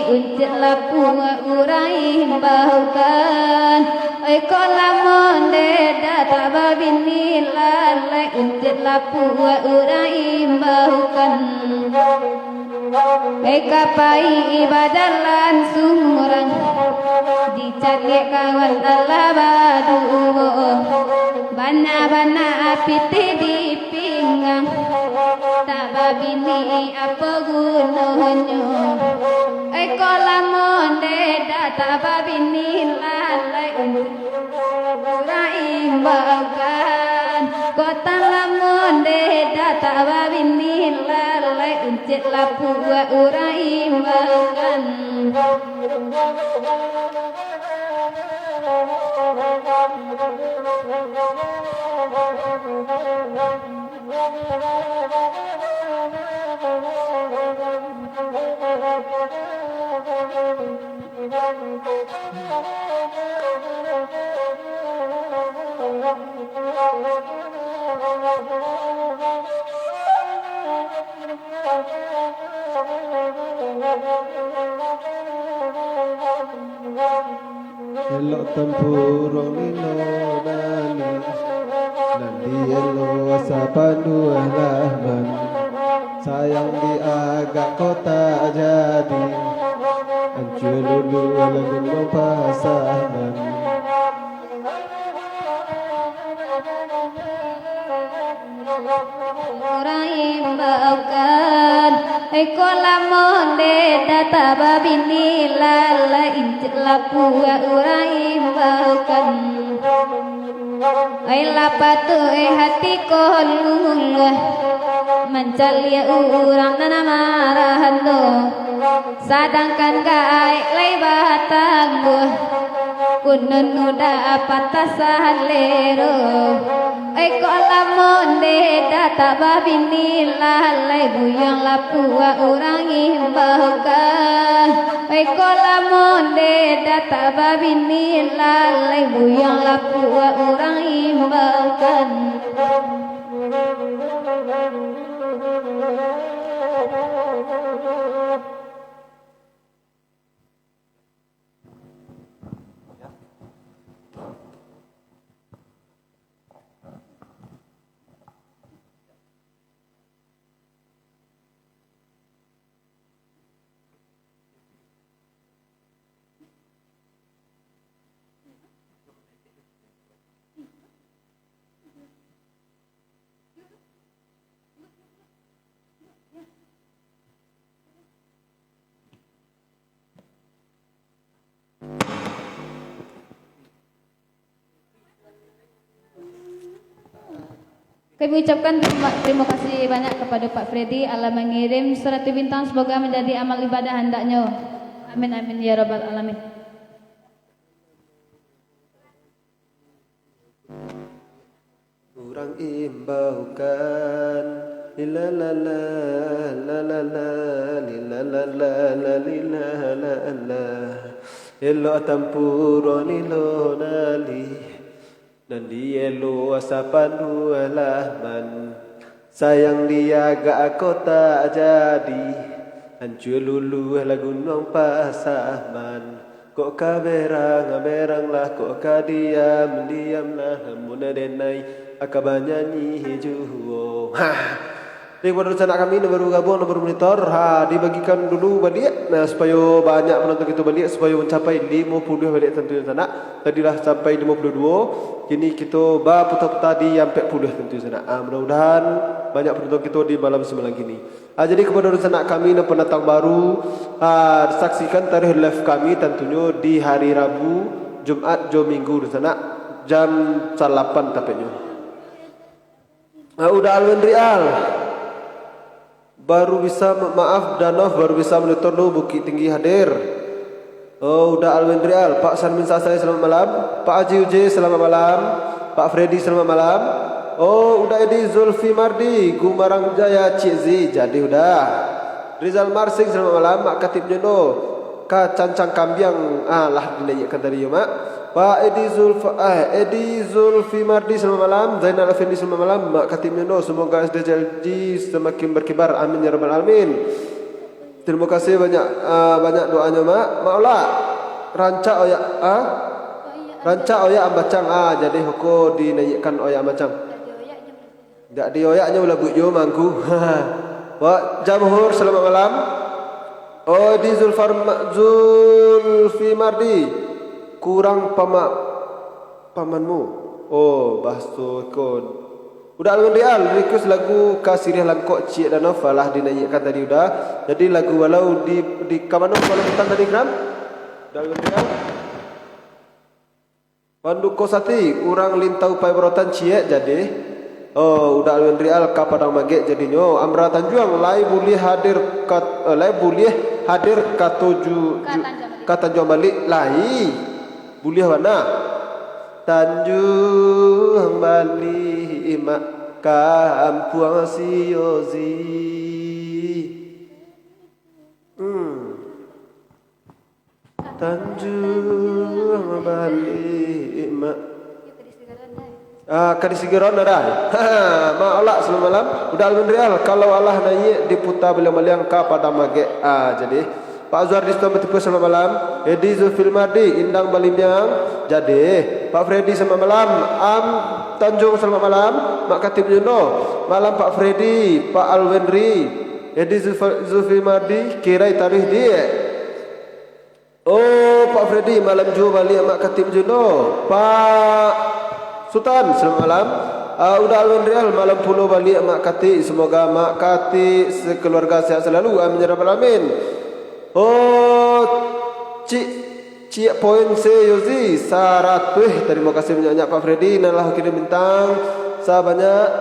Uncit Lapuak urang imbaukan. Oi, kok lamo ndak tabah bini, lalai Uncit Lapuak urang imbaukan. Oi, ka pai bajalan surang, dicaliak kawan alah baduo. Banyak bana pitih di pinggang, tak babini apo gunonyo? Iko lamun dek dah tak babini lalai, urang imbaukan. Kok tan lamun dek dah tak babini lalai, uncik lapuak urang imbaukan. Elok tampuruang lilo nani, nan dielo asa panduah lahman. Sayang diagak kok tak jadi, ancua luluah lagun mangpasahman. Urang imbaukan, iko lamun dek dah tak babini lalai, injak lapuak urang imbaukan. Ai lah patuik hati ko luluah, mancaliak urang nan marahan tu. Sadangkan gaek lai batangguah, kunun udah patah salero. Ai kok lamun dek dah tak babini lalai, buyuang lapuak urang imbaukan. Ai kok lamun dek dah tak babini lalai, buyuang lapuak urang imbaukan. Kami ucapkan terima, terima kasih banyak kepada Pak Freddy alah mengirim seratus bintang, semoga menjadi amal ibadah handaknyo. Amin, amin, ya rabbal alamin. Urang imbaukan, lilalala, lalala, lilalala, lalilalala. Elok tampuruang lilo nani, nan dielo asa panduah lahman. Sayang diagak ko tak jadi, ancua luluah lagun mangpasahman. Kok ka berang, beranglah, kok ka diam, diamlah, lamun denai aka banyanyi juo. Ha. Jadi, kepada sanak kami nan baru gabuang, nan baru monitor, ha, dibagikan dulu baliak, nah, supayo banyak panonton kito baliak, supayo mancapai limo puluah baliak tantunyo sanak. Tadi lah sampai limo puluah duo, kini kito baputa-puta di ampek puluah tantunyo sanak. Ah, mudah-mudahan banyak panonton kito di malam samalam kini. Ah, jadi kepada dunsanak kami nan pandatang baru, ah, saksikan taruih live kami tantunyo di hari Rabu, Jumaik, jo Minggu dunsanak, jam salapan tapeknyo. Ah, Uda Alwin Rial, baru bisa ma-, maaf, Danov, baru bisa monitor lu, Bukittinggi hadir. Oh, Uda Alwin Rial, Pak Sarmin Sasai, selamat malam. Pak Aji Uje, selamat malam. Pak Freddy, selamat malam. Oh, Uda Edi Zulfi Mardi, Gumarang Jaya, Cik Zi, jadi Uda. Rizal Marsing, selamat malam. Mak Katib Nyono, ka cancang kambiang, ah, lah dinaiakkan tadi yo, Mak. Pak Edi Zulfa-, eh, Edi Zulfi Mardi, selamat malam. Zainal Effendi, selamat malam. Mak Katib Nyono, semoga S D J L G semakin berkibar. Amin ya rabbal alamin. Terima kasih banyak, ah, banyak doanyo, Mak. Mak Ola, rancak oyak, ah? Rancak oyak ambacang, ah, jadi hoko dinaiakkan oyak ambacang. Dak dioyak nyo labuik juo mangku. Pak Jamhur, selamat malam. Odi Zulfar-, Zulfi Mardi, kurang pama-, pamanmu. Oh, bahaso ko. Uda Alwin Real, request lagu Ka Siriah Langkok Ciek Danau, alah dinaiakkan tadi Uda. Jadi lagu walau di, di ka mano, walau petang tadi, Kram? Uda Alwin Real. Panduko Sati, urang Lintau Pai Barotan ciek jadi. Oh, Uda Alwin Real ka Padang Magek jadinyo. Amra Tanjuang, lai buliah hadir ka, eh, lai buliah hadir ka tuju-, Ka Tanjuang Balik. Ka Tanjuang Balik, lai. Buliah bana. Tanjuang Balik, mak kampuang si Yozi. Hmm. Tanjuang Balik, mak. Ah, ka di Sigeron ado. Ha, mak Olak, selamat malam. Uda Alwin Real, kalau alah naiak diputa baliang-baliang ka Padang Magek. Ah, jadi. Pak Azhar di Situ Batipuah, selamat malam. Edi Zulfil Mardi, Indang Balimbiang. Jadi. Pak Freddy, selamat malam. Am Tanjung, selamat malam. Mak Katib Juno. Malam Pak Freddy, Pak Alwendri. Edi Zulfa-, Zulfil Mardi, kirai taruih di. Oh, Pak Freddy, malam juo baliak Mak Katik Juno. Pak Sutan, selamat malam. Ah, Uda Alwendrial, malam pulo baliak Mak Katik. Semoga Mak Katik sekeluarga sehat selalu. Amin ya rabbal alamin. Oh, Cik, Cik Poin C Yozi, saratuih. Tarimo kasih banyak-banyak Pak Freddy, nan lah kirim bintang sabanyak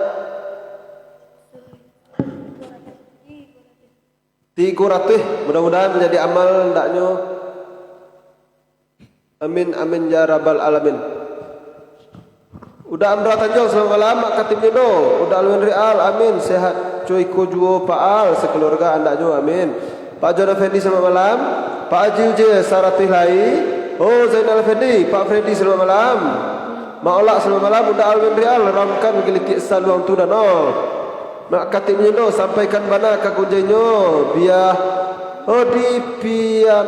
tigo ratuih, mudah-mudahan manjadi amal andaknyo. Amin, amin, ya rabbal alamin. Uda Amra Tanjung, selamat malam, Mak Katik Juno. Uda Alwin Real, amin, sehat. Cuy ko juo Pak Al, sekeluarga andaknyo, amin. Pak John Effendi, selamat malam. Pak Haji Uje, saratuih lai. Oh, Zainal Effendi, Pak Freddy, selamat malam. Mak Olak, selamat malam. Uda Alwin Real, ramkan gilitik saluang tu dano. Mak Katik Minyindo, sampaikan bana ka gunjinyo, bia, oh, di pian,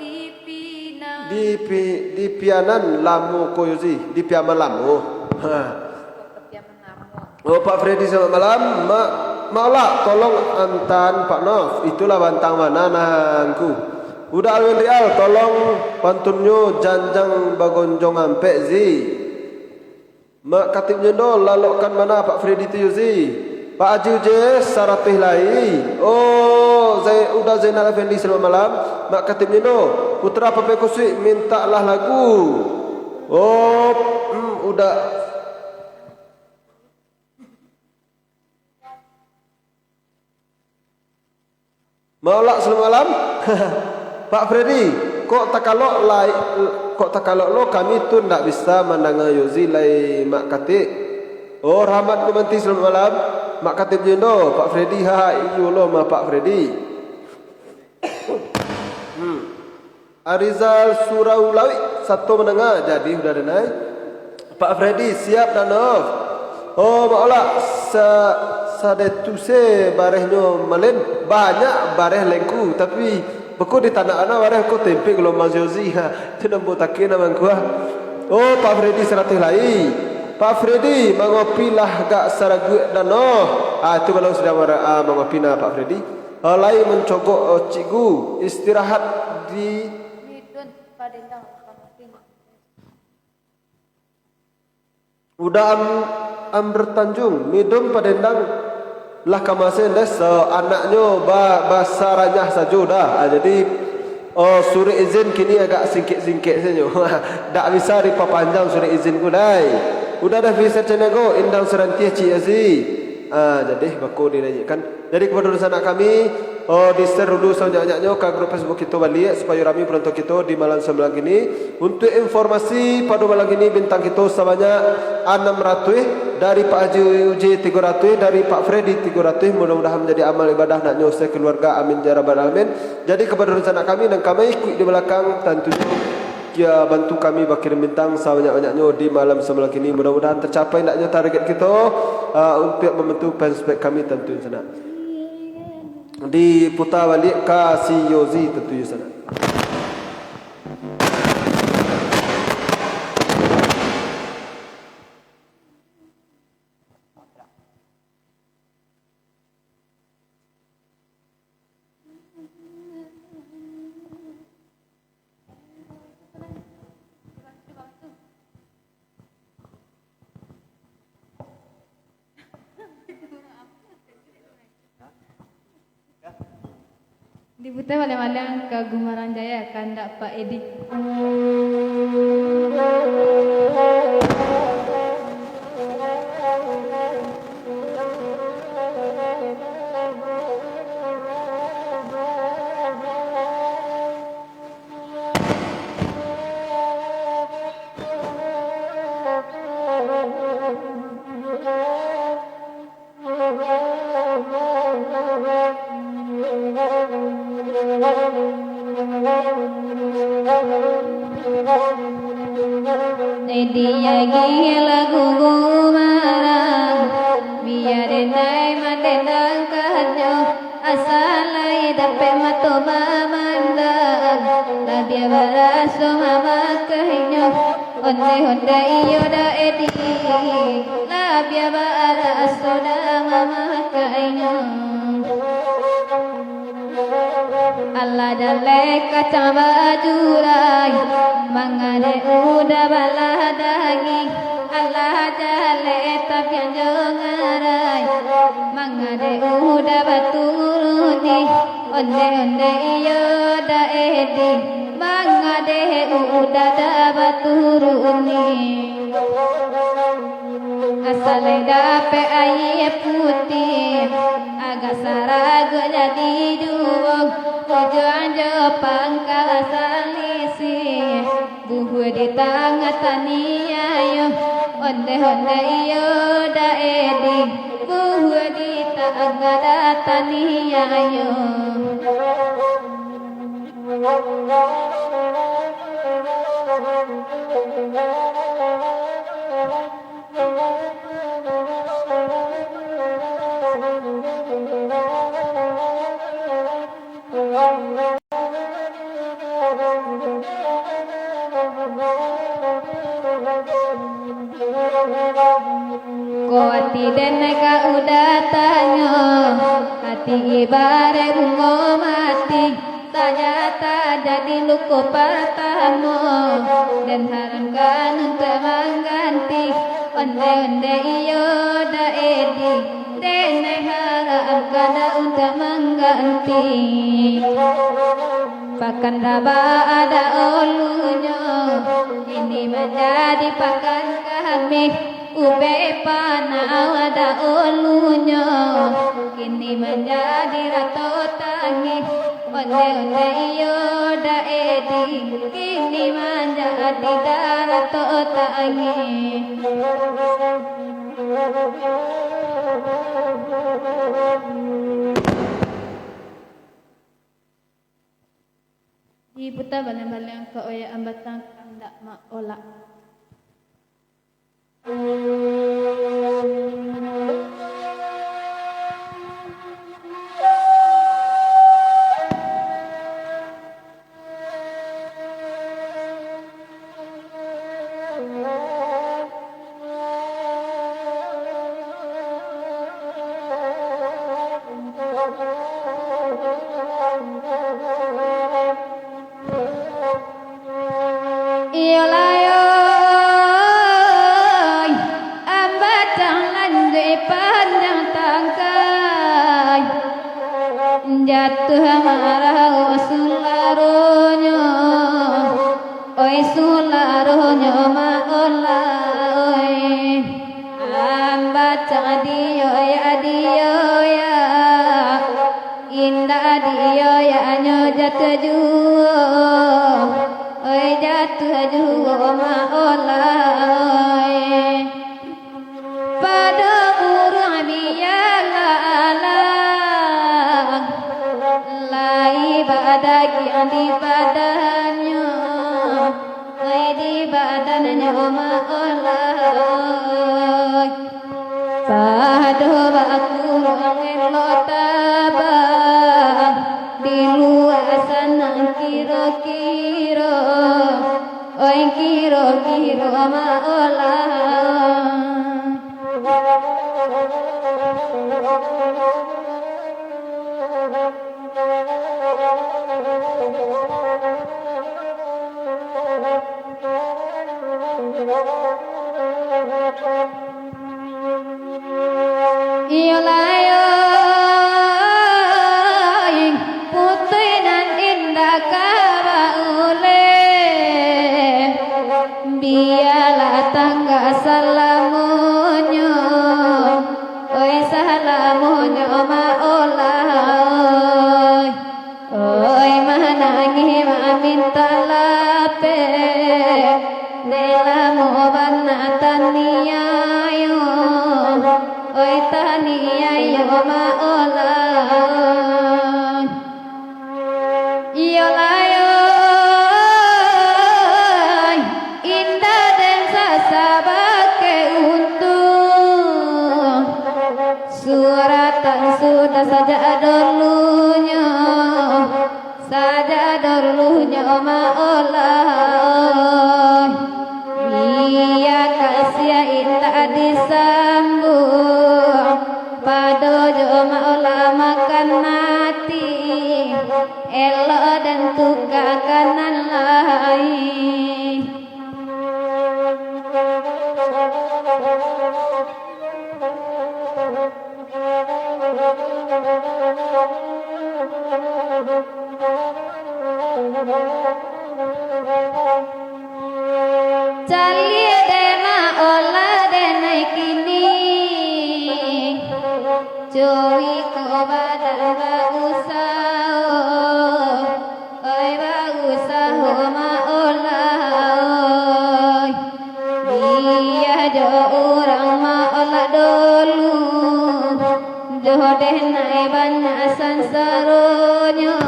Di Pinan. di pi-, di pianan lamo ko yo si, di piaman lamo. Ha. Oh, Pak Freddy, selamat malam. Mak, Mak Olak, tolong antaan Pak Nov. Itulah bantang bana nangku. Uda Alwin Real, tolong pantunnyo janjang bagonjong ampek, Zi. Mak Katik Nyendo, lalokkan bana Pak Freddy tu yo, Zi. Pak Haji Uje, saratuih lai. Oh, Zai-, Uda Zainal Effendi, selamat malam. Mak Katik Nyendo, Putra Pape Kusuik, mintaklah lagu. Oh, hmm, Uda. Mak Olak, selamat malam. Pak Freddy, kok takalok lai, kok takalok lo kami tu ndak bisa mandanga Yozi lai, Mak Katik. Oh, Rahmat Gumanti, selamat malam. Mak Katik Jindo, Pak Freddy, ha, iyo lo mah Pak Freddy. Hmm. Arizal Surau Lawik, sato mandanga, jadi Uda Denai. Pak Freddy, siap, Danov. Oh, Mak Olak, sa-, sadetuse barehnyo malen, banyak bareh lengku, tapi beko di tanah ana bareh ko tempek gelombang Jozi, ha, tu nampak takik namangku, ah. Oh, Pak Freddy saratuih lai. Pak Freddy, mangopi lah gak saraguak, Danov. Ah, tu kalau sudah mara-, ah, mangopi nah, Pak Freddy. Ah, lai mancogok, oh, cikgu, istirahat di Midun, Padendang, Kabupaten. Uda Am-, Amr Tanjung, Midun Padendang, lah kamase ndes, so, anaknyo ba-, basaranyah sajo dah. Ah, jadi, oh, surat izin kini agak singkek-singkek sajo. Dak bisa dipapanjang surat izin ku, dai. Uda dah bisa canago, indang sarantiah Cik Aziz. Ah, jadi, bako dinaiakkan. Jadi, kepada dunsanak kami, oh, di-share dulu sabanyak-banyaknyo ka grup Facebook kito baliak, supayo rami penonton kito di malam samalam kini. Untuk informasi, pado malam kini bintang kito sabanyak anam ratuih, dari Pak Haji Uji tigo ratuih, dari Pak Freddy tigo ratuih. Mudah-mudahan manjadi amal ibadah naknyo sakeluarga. Amin, ya rabbal alamin. Jadi, kepada dunsanak kami nan ka maikuik di balakang, tantunyo, ya, bantu kami bakirim bintang sabanyak-banyaknyo di malam samalam kini. Mudah-mudahan tacapai naknyo target kito, ah, untuak mambantu fanspage kami tantu sanak. Diputa baliak ka si Yozi tantu sanak. Diputa baliang-baliang ka Gumarang Jaya, kandak Pak Edi. Edi agi lagu Gumarang, bia den ai mandendangkannyo. Asa lai dapek mato mamandang, labiah baraso mamakainyo. Ondeh-ondeh iyo Da Edi, labiah baraso Da mamakainyo. Alah jaleh kacang bajurai, manga dek uda balah daging. Alah jaleh tapian jo ngarai, manga dek uda baturunik. Ondeh-ondeh iyo Da Edi, manga dek uda Da baturunik. Asa lai dapek aia putiah, agak saraguak jadi juo, ujuang jo pangka salisiah. Buhua di tangah taniayo, ondeh-ondeh iyo Da Edi, buhua di tangah Da taniayo. Ko ati den ka uda tanyo, ati ibaraik bungo mati, tanyato jadi luko partamo, den harapkan untuak mangganti. Ondeh-ondeh iyo Da Edi, den harapkan untuak mangganti. Pakan Rabah dahulunyo, kini manjadi Pakan Kamih. Ubek Panau dahulunyo, kini manjadi Rato Tangih. Ondeh-ondeh iyo Da Edi, kini manjadi Da Rato Tangih. Diputa baliang-baliang ka Oya Ambatang, kandak Mak Olak. Iyo lai, oi, Ambatang lanjuik panjang tangkai, jatuah marau sularonyo. Oi, sularonyo Mak Olak, oi. Ambatang dio ya, dio ya. Indak dio ya, anyo jatuah juo. Oi, jatuah juo Mak Olak, oi. Pado urang bialah alah, lai badagiang di badannyo, lai di badannyo Mak Olak. Pado bakurang elok tabang, di lua sanang kiro-kiro. Oi, kiro-kiro Mak Olak. Iyo lai, oi, putuih Allah, bia kasiah indak disambuang, pado jo maolah makan ati, elok den tukakan nan lain. Caliak dek maolah denai kini, cubo iko badan bausaho. Oi, bausaho maolah, oi. Bia jo urang maolah dulu, jo denai banyak sansaronyo,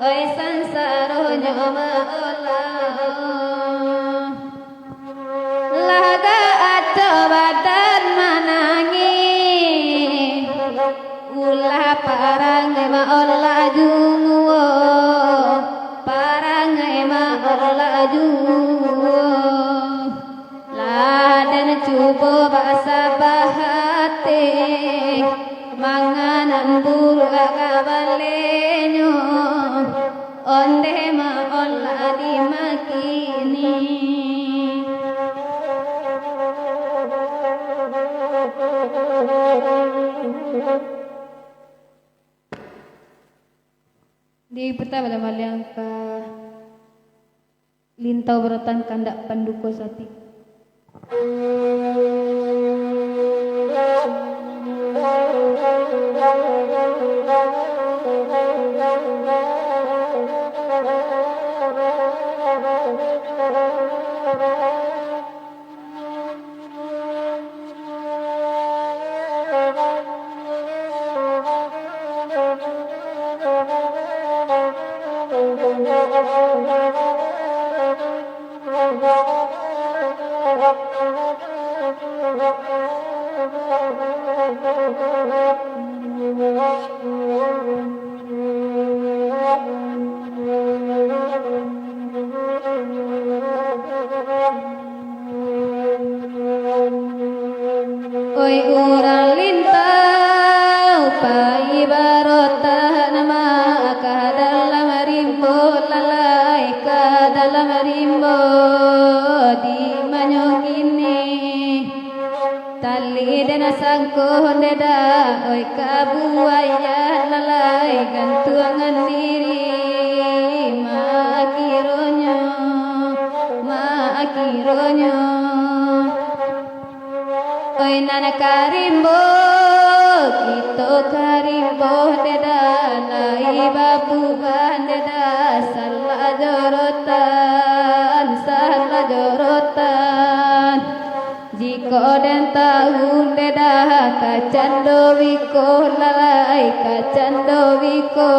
oi, sansaronyo maolah. Lah agak acok badan manangih, ulah parangai maolah juo, parangai maolah juo. Lah den cubo basabah ati, manganan buruak ka balenyo. Ondeh maolah dimakini. Diputa baliang-baliang ka Lintau Barotan Kandak Panduko Sati. Oi urang Lintau, pai barotan ma ka dalam rimbo, lalai ka dalam rimbo, di manyo kini. Tali den sangko deda, oi, ka buaya lalai gantuangan diri. Maakironyo, maakironyo, oi, nan ka rimbo, kito ka rimbo deda, lai babuban deda, salah jorotan, salah jorotan. Jikok den tahu deda, ka cando biko lalai, ka cando biko,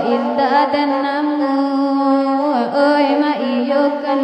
indak den namuah, oi, maiyokan.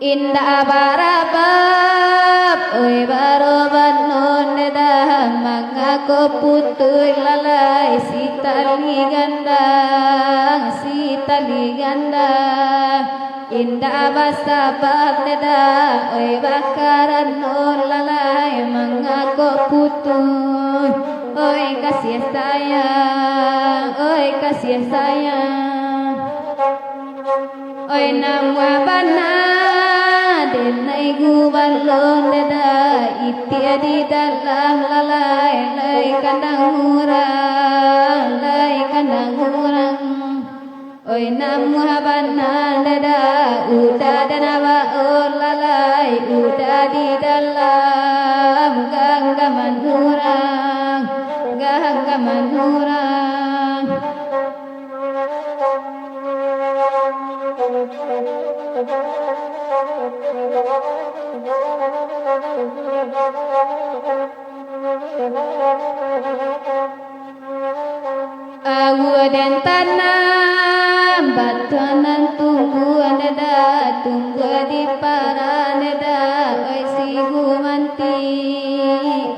Indak barabab, oi, baroban non deda, mangako putuih lalai, si tali gandang, si tali gandang. Indak basabab deda, oi, bakarano lalai, mangako putuih, oi, kasiah sayang, oi, kasiah sayang. Oi, namuah bana, denai gubalon deda, itiak di dalam lalai, lai kandang urang, lai kandang urang. Oi, namuah bana deda, uda den baon lalai, uda di dalam ganggaman urang, ganggaman urang. Sungguah diparaneda, oi si gumanti,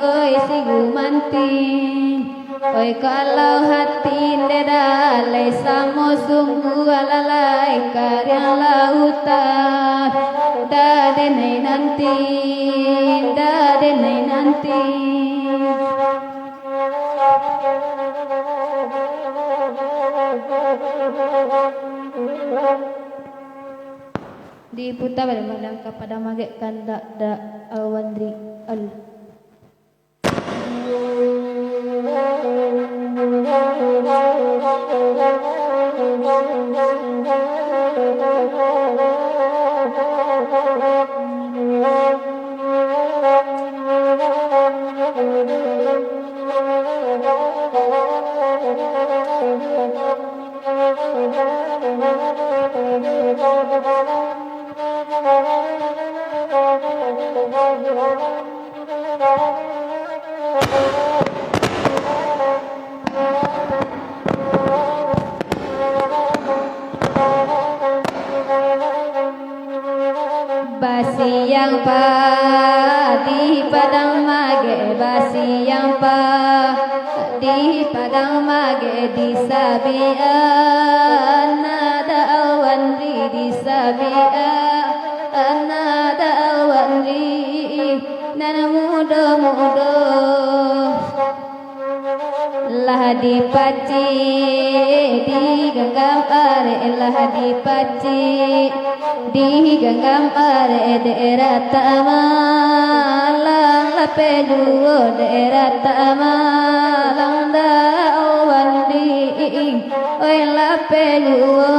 oi si gumanti. Oi kalau hati ndeda, lai samo sungguah lalai kariang lautan. Ndak denai nanti, ndak denai nanti. Diputa baliak-baliak ka Padang Magek, kandak da Alwandri. Al. Basiang pa di Padang Magek, basiang pa di Padang Magek, di sabian ada awan di, di sabian ada awan di, nan mudo-mudo. Lah dipacik, diganggam arek, lah dipacik, diganggam arek, daerah Tamalang, lapeh juo daerah Tamalang, da Alwandri, oi, lapeh juo.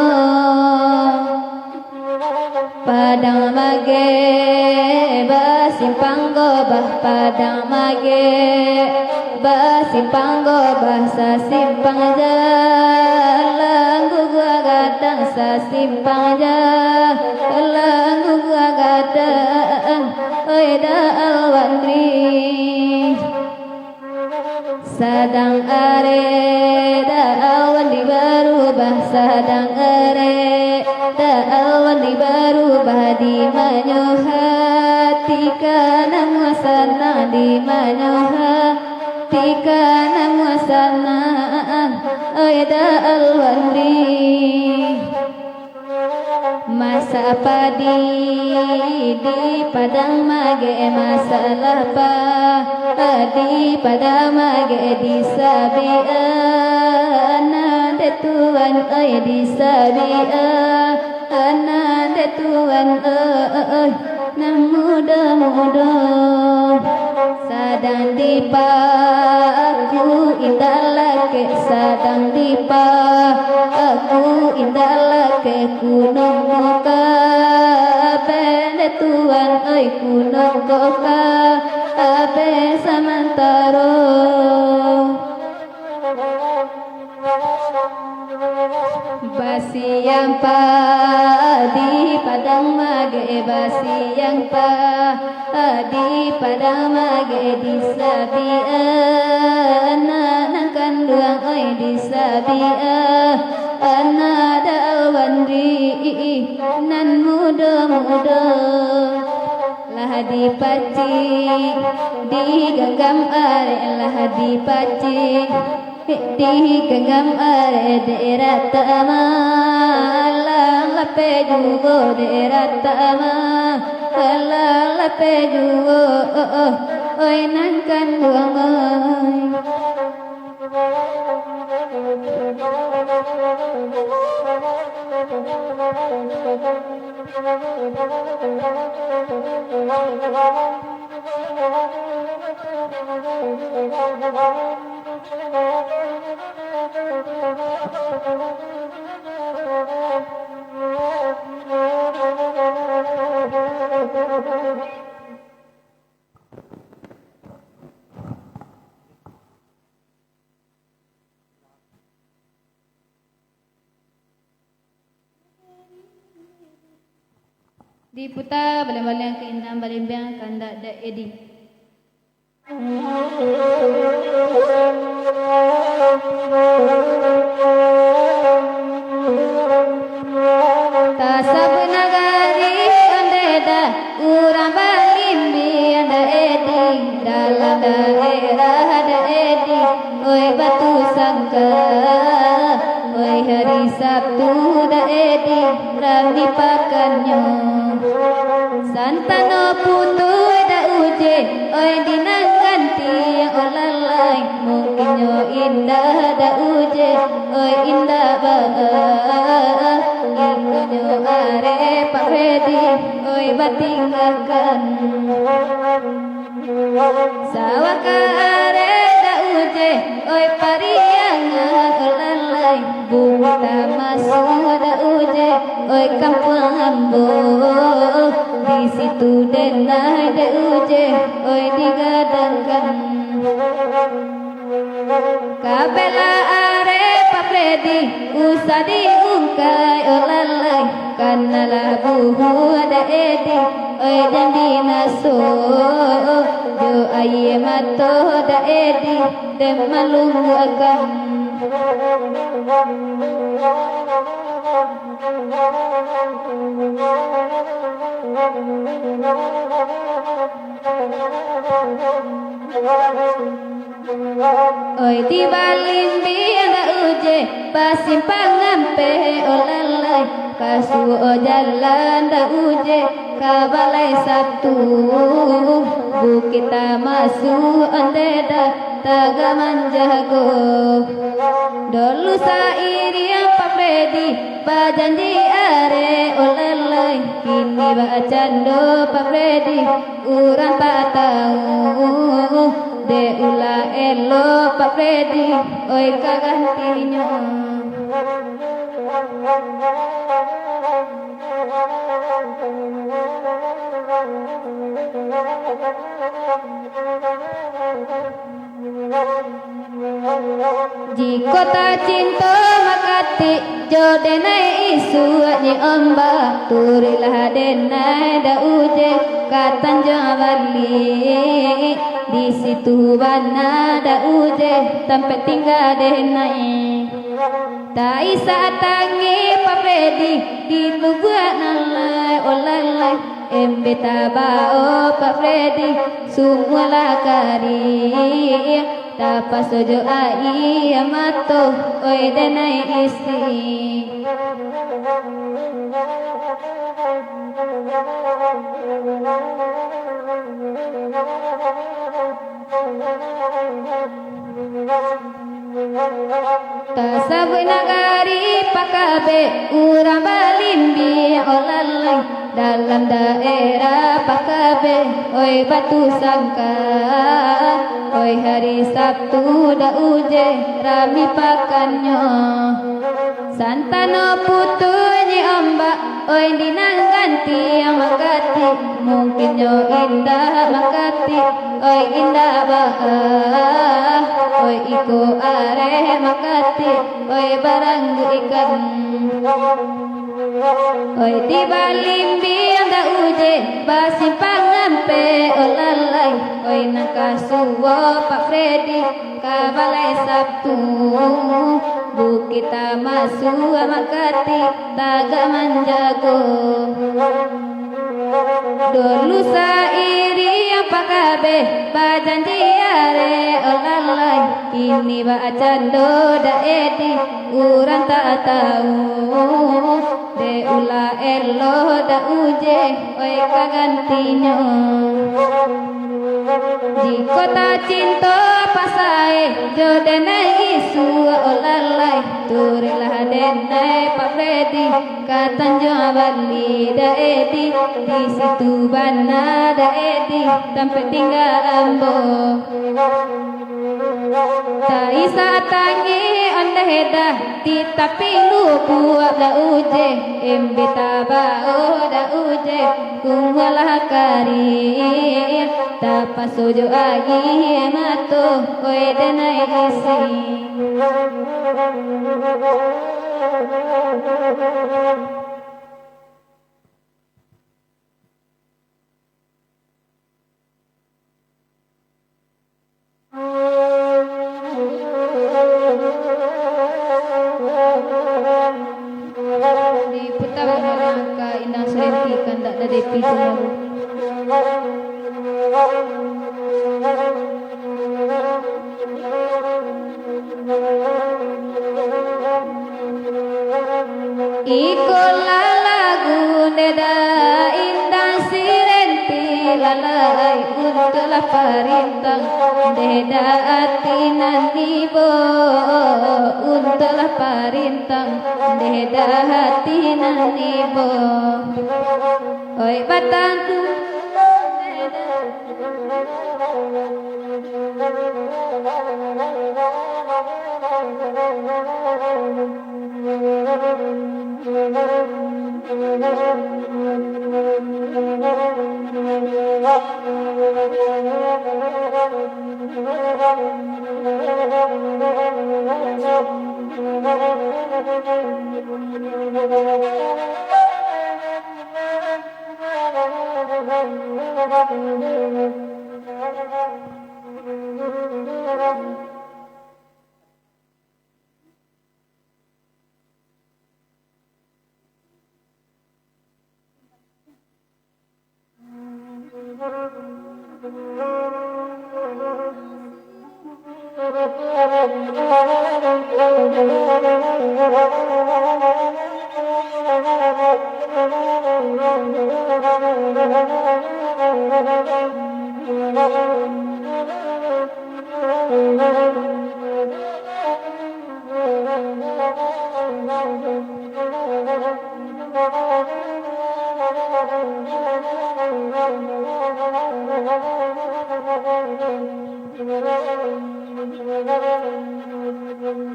Padang Magek basimpang gobah, Padang Magek basimpang gobah, sasimpang jalan guguah gadang, sasimpang jalan guguah gadang, oi, da Alwandri. Sadang arek da Alwandri barubah, sadang arek da Alwandri barubah, di manyohati ka namuah sanang, di manyohati ka namuah sanang, oi, da Alwandri. Masak padi di Padang Magek, masak lapa di Padang Magek, di sabian nan dek tuan, oi, di sabian nan dek tuan, oi, nan mudo-mudo. Sadang dipaku indak lakek, sadang dipaku indak lakek, kunong ko ka abeh dek tuan, oi, kunong ko ka abeh samantaro. Basiang pa di Padang Magek, basiang pa di Padang Magek, di sabian anak nan kanduang, oi, di sabian anak da Alwandri nan mudo-mudo. Lah dipacik, diganggam arek, lah dipacik, diganggam arek daerah Tamalang, lapeh juo daerah Tamalang, lapeh juo, oi, nan kanduang, oi. Diputa baliak-baliak ka Intan Balimbiang, kandak da Edi. Tasabut nagari Santano putuih dak uje, oi di nan ganti, oh lalai. Mungkinnyo indak dak uje, oi indak baa. Ikonyo arek Pak Fredi, oi batinggakan. Sawaka arek dak uje, oi pariangan, oh lalai. Bumi tamasuak dak uje, oi kampuang ambo. Di situ denai dak uje, oi digadangkan. Kabelah arek Pak Fredi, usah diungkai, oh lalai. Kanalah buhua dak edi, oi jan binaso. Jo aia mato dak edi, den malungguakan. Oi di Balimbiang dak uje, basimpang ampek, oh lalai. Kasuok jalan dak uje, ka Balai Sabtu. Bukik tamasuak ondeh dah, tagak manjago. Dulu sairiang Pak Fredi, bajanji arek, oh lalai. Kini bacando Pak Fredi, urang tak tahu. Dek ulah elok Pak Fredi, oi ka gantinyo. Jikok tacinto makatik, jo denai isuak nyo ombak, turuiklah denai dak uje ka Tanjuang Bali. Di situ bana dak uje tampek tingga denai. Taisak tangih Pak Fredi, di lubuak nan lai, oh lalai. Embeh tabao Pak Fredi, sumua lah kariang. Tapaso jo aia mato, oi denai istri. Tasabuik nagari Pakabeh, urang Balimbiang, oh lalai. Dalam daerah Pakabeh, oi Batusangka, oi hari Sabtu dak uje rami pakannyo. Santano putuih nyo ombak, oi di nan gantiang makatik, mungkinnyo indak makatik, oi indak baa, oi iko areh makatik, oi baranggu ikan. Oi di Balimbiang dak uje, basimpang ampek, oh lalai, oi nan kasuok Pak Fredi. Ka Balai Sabtu, bukik tamasuak makatik, tagak manjago. Dulu sairiang Pakabeh, bajanji areh, oh lalai. Kini bacando dak edi, urang tak tahu. Dek ulah elok dak uje, oi ka gantinyo. Jikok tacinto pasae, jo denai isuak, oh lalai. Turuiklah denai Pak Fredi, ka Tanjuang Bali dak edi, di situ bana dak edi, tampek tingga ambo. Taisak tangih ondeh dah, di tapi lubuak dak uje, embeh tabao dak uje, sumua lah kariang. Tapaso jo aia mato, oi denai istri. Diputa bana ka Inang Surenti, kandak dadepi tu. Iko lah lagu neda Inang Sire. parintang, deh da ati nan ibo, untuaklah parintang, deh da ati nan ibo. Oi batang tu,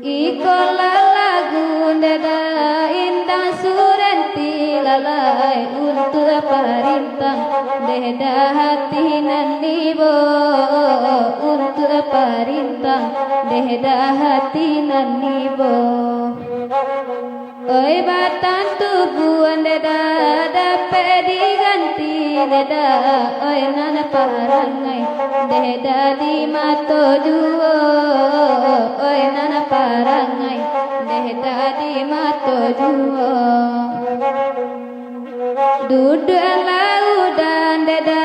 Iko lah lagu deh da Indang Surenti, lalai untuak parintang, deh da hati nan ibo, untuak parintang, deh da hati nan ibo. Oi batang tubuah, deh da dapek diganti, deh da, oi nan parangai, deh da di mato juo, oi nan parangai, deh da di mato juo. Duduak laudan, deh da,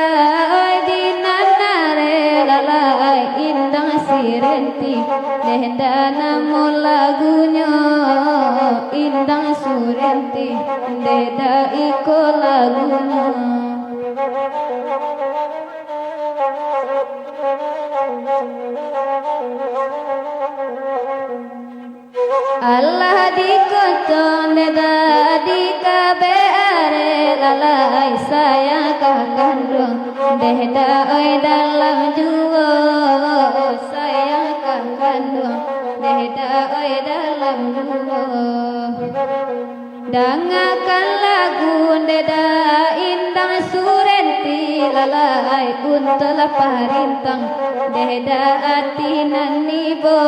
oi di nan arek, lalai Indang Surenti, deh da namo lagunyo, Indang Surenti, deh da iko lagunyo. Alah dikocong, deh da di kabek arek, lalai sayang ka kanduang, deh da oi dalam juo, sayang ka kanduang, deh da oi dalam juo. Dangakan lagu deh da Indang Surenti, lalai untuak parintang, deh da ati nan ibo,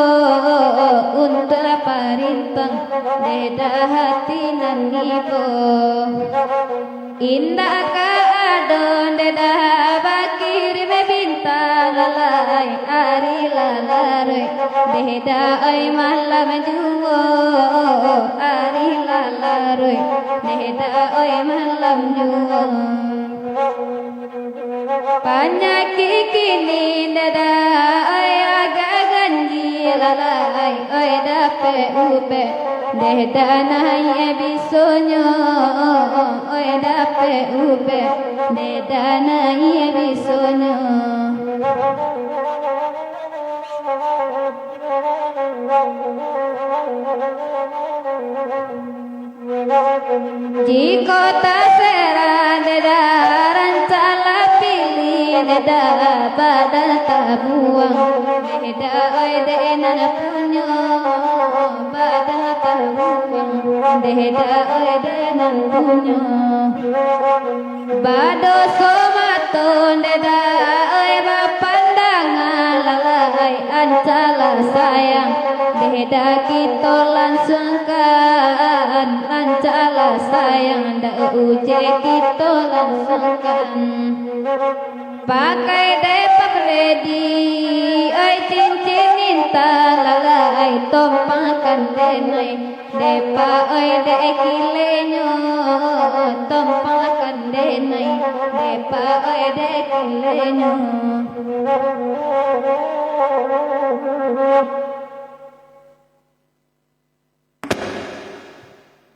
untuak parintang, deh da ati nan ibo. Indak ka ado deh da bakirim bintang, lalai ari lah laruik, deh da oi malam juo, ari lah laruik, deh da oi malam juo. Panyakik kini deh da oi agak ganjil, lalai oi dapek ubek, deh da naiak bisonyo, oi dapek ubek, deh da naiak bisonyo. Jikok tasarah deh da, rancak lah pilih deh da, badan tabuang deh da, oi dek nan punyo, badan tabuang deh da, oi dek nan punyo. Badoso mato deh da, oi bapandangan lalai, ancalah sayang deh da kito langsuangkan, ancalah sayang da ujek kito langsuangkan. Pakai deh Pam Ready, oi cincin intan lalai, tompang kandenai. Dek Pam oi dek kilenyo, tompang kandenai. Dek Pam oi dek kilenyo.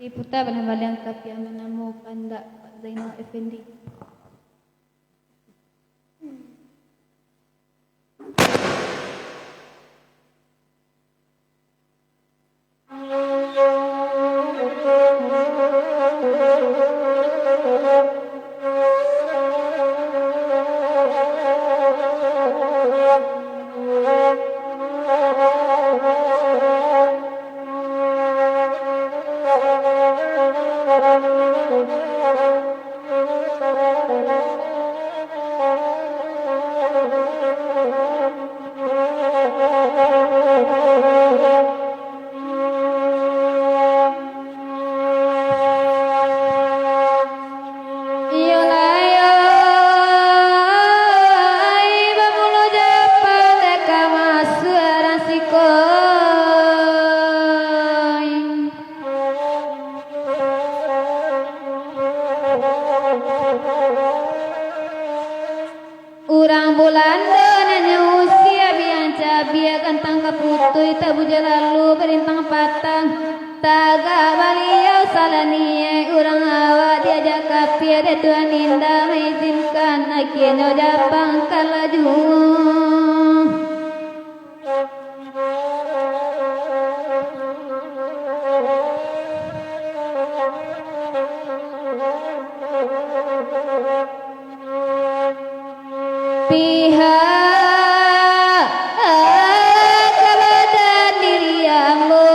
Diputa baliang-baliang tapi aman namo kandak Pak Zainal Effendi. Urang Bulando nan nyo usia biang cabiak, gantang ka putuih, tabuja lalu balintang patang. Tagak baliau salah niaik, urang awak diajak kapia, dek Tuhan indak maizinkan, akienyo Japang kalah juo. Pihak ka badan diri ambo,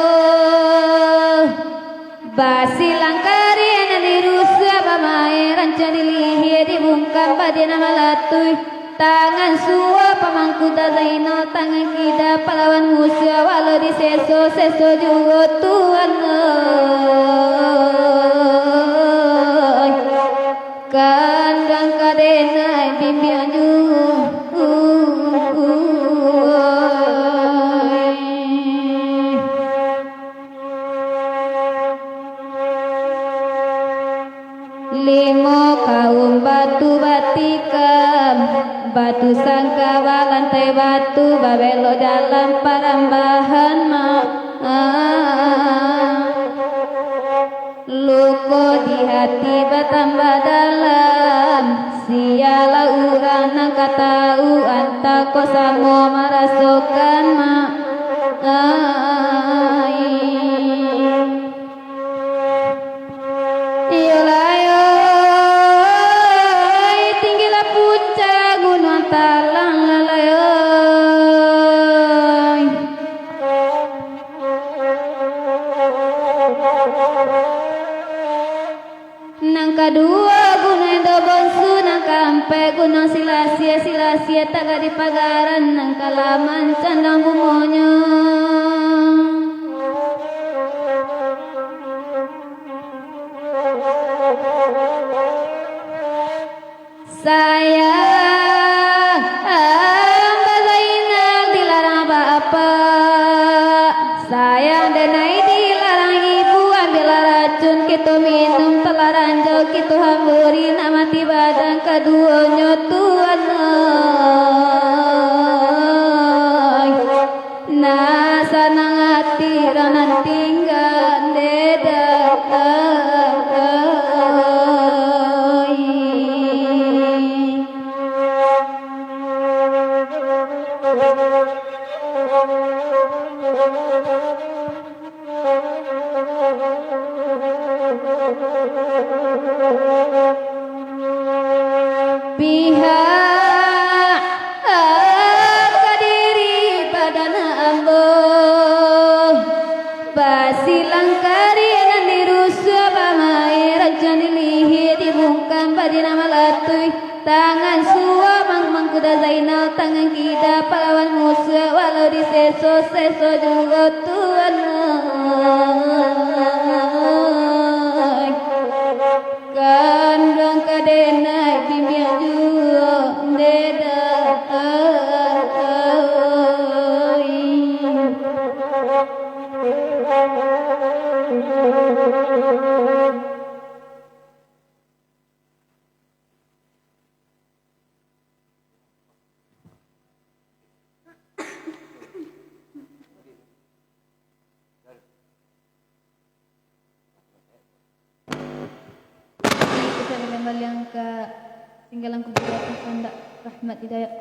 basilang kariah nan dirusuah, bamain rancak di lihia, dibungkam badan nan malatuih. Tangan suwok pamangku Zainal, tangan kida palawan musuah, walau diseso-seso juo Tuhan ai. Kandang ka denai bimbiang juo. Limo kaum batu batikam, batu sangka balantai batu, babelok jalan parambahan ma-, luko di hati batambah dalam. Sialah urang nan ka tau, antah ko samo marasokan ma-, ai. Iyolah, oi, tinggilah puncak Gunuang Talang, lalai, oi. Nan kaduo Gunuang Indo Bonsu, nan kaampek Gunuang Silasia, Silasia tagak di pagaran, nan kalaman candang bumonyo. Sayang, Mbah Zainal dilarang bapak, sayang denai dilarang ibu, ambiaklah racun kito minum, talarang jo kito hamburi, nak mati badan kaduonyo Tuan ai. Nak sanang ati urang nan tingga, ndedak ai. Pihak ka diri badan ambo, basilang kariah nan dirusuah, bamain rancak di lihia, dibungkam badan nan malatuih. Tangan suwok mang-, mangkuda Zainal, tangan kida palawan musuah, walau diseso-seso juo Tuan ai. Kandang ka denai bimbiang juo, ndedak ai. Kita kembali ka singgalan kubur atas kandak rahmat hidayat.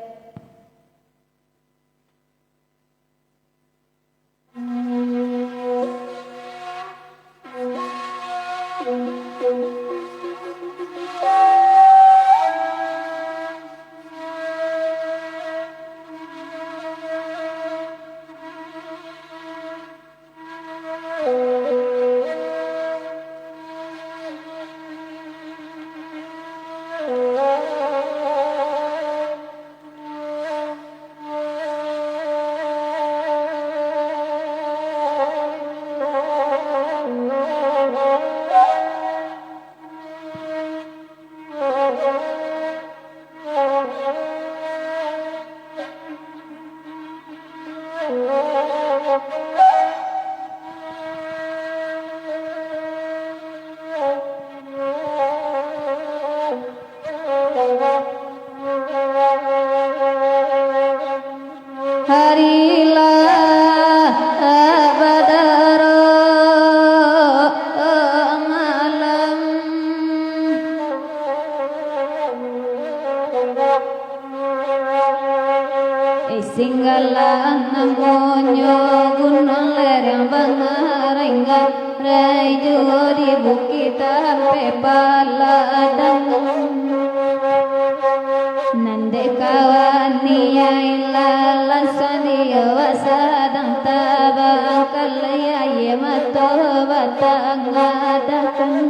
Hari lah badaro malam. Eh, singgalan namonyo gunuang lereng bangarengan, rai juo di bukik tampek paladang. Nan dek kawan niai lalan sandiyo, wak sadang tabangkalai, aia mato batangadahkan.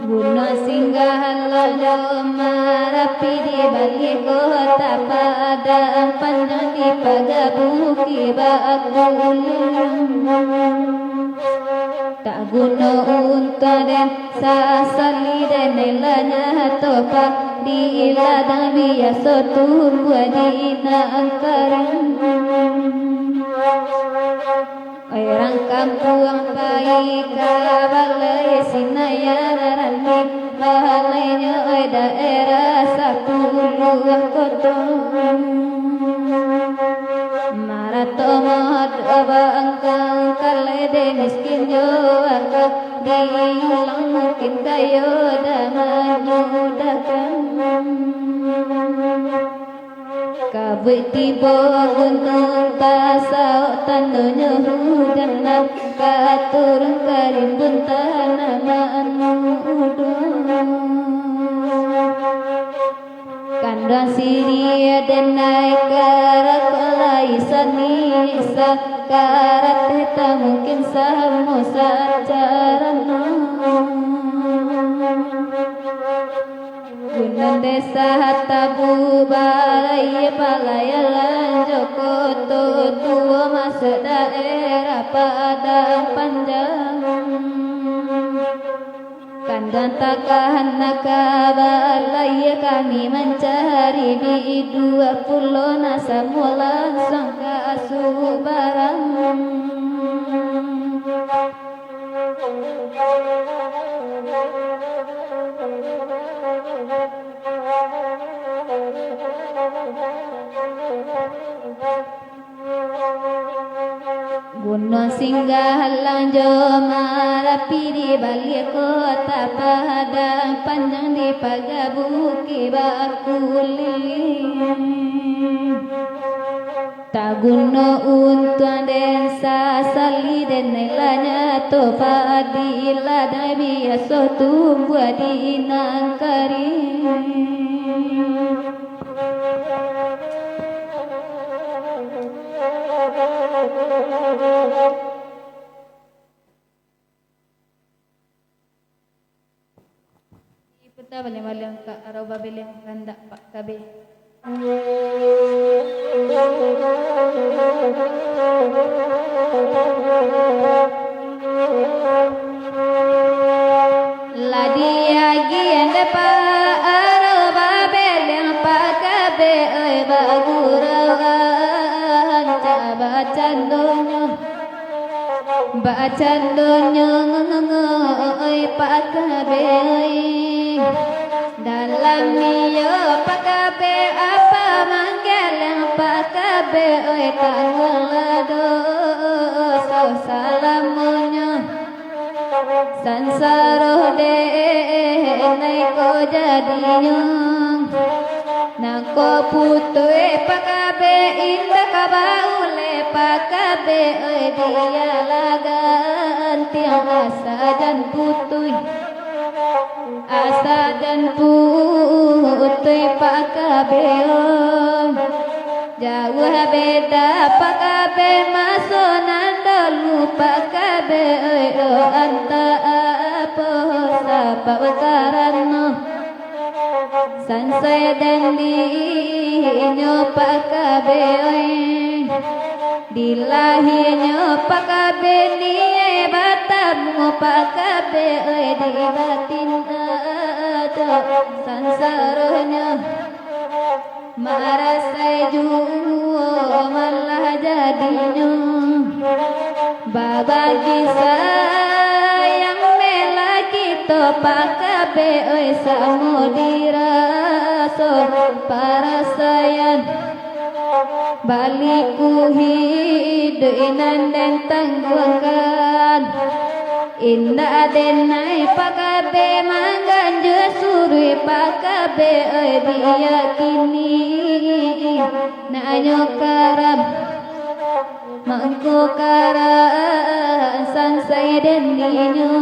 Gunuang Singgalang jo Marapi, di baliak kota Padang Panjang, di paga bukik bakuliling. Tak guno untuang den sasali, den lah nyato padiladang, biaso tumbuah di nan karing. Urang kampuang pai ka balai, sinayan randi balainyo, oi, daerah sapuluah koto. Marato modok bangkang, kalai den miskin jo aka, diulang mungkin kayo dah mamudahkan. Kabuik tibo gunung tasaok, tandonyo hujan nan ka turun, ka rimbun tanaman mudo. Kanduang siriah den naiak ka rakok, lai sani sakarateh, tak mungkin samo sacarano. Gunuang Desa Tabu Balai, palayalan jo Koto Tuo, masuak daerah Padang Panjang. Kanduang takah nak ka balai, kami mancari di duo pulo, nak samo lansuang ka Subarang. Gunuang Singgalang jo Marapi, di baliak kota Padang Panjang, di paga bukik bakuliling. Tak guno untuang den sasali, den lah nyato padiladang, biaso tumbuah di nan karing. Diputa baliang-baliang ka arau babeleng, kandak Pak K B. Lah diagiah dek Pak arau babeleng, Pak K B oi, bagurau rancak bacandonyo. Bacandonyo oi Pak K B oi. Dalam iyo Pak K B, apa manggaleng Pak K B oi, tangguanglah doso salamonyo. Sansaro dek nai ko jadinyo. Nangko putuih Pak K B, indak ka bauleh Pak K B oi, bialah gantiang asa jan putuih. Asa jan putuih Pak K B oi. Jauah beda Pak K B maso nan dulu Pak K B oi, oh antah apo sabab karano. Sansai jandinyo Pak K B oi. Di lahianyo Pak K B niai batamu Pak K B oi, di batin ado sansaronyo. Marasai juo malah jadinyo. Babagi sayang melah kito Pak K B oi, samo diraso parasaian. Paliku hiduik nan den tangguangkan. Indak den naiak pakabe mangganjua suruik pakabe, oi, diyakini. Nak nyo karam, mangko karam sansai den dinyo.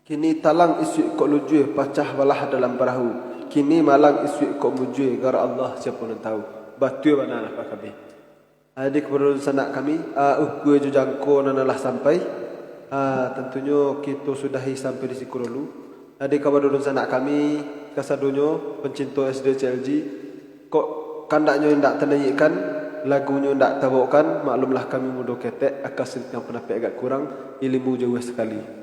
Kini talang isuak kok lujua, pacah balah dalam parahu. Kini malang isuak kok mujua, garak Allah siapo nan tahu. Batua bana lah pakabeh. Ah, jadi kapado dunsanak kami, ah, ukua jo jangko nan lah sampai, ah, tantunyo kito sudahi sampai di siko dulu. Jadi kapado dunsanak kami, kasadonyo pancinto S D C L G, kok kandaknyo indak tanaiakkan, lagunyo indak tabaokan, maklumlah kami mudo ketek, aka siriknyo pandapek agak kurang, ilimu jauah sakali.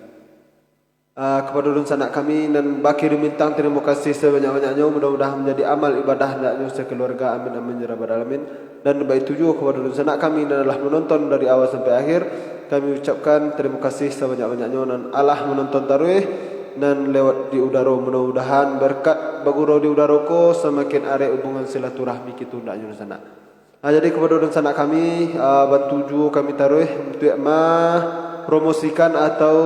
Ah, kapado dunsanak kami nan bakirim bintang, tarimo kasih sabanyak-banyaknyo. Mudah-mudahan manjadi amal ibadah andaknyo sakaluarga. Amin, amin, ya rabbal alamin. Dan baitu juo kapado dunsanak kami nan lah manonton dari awal sampai akhir. Kami ucapkan tarimo kasih sabanyak-banyaknyo nan alah manonton taruih, nan lewat di udaro. Mudah-mudahan berkat bagurau di udaro ko, samakin arek hubungan silaturahmi kito andaknyo dunsanak. Ah, jadi kapado dunsanak kami, ah, bantu juo kami taruih untuak mampromosikan atau,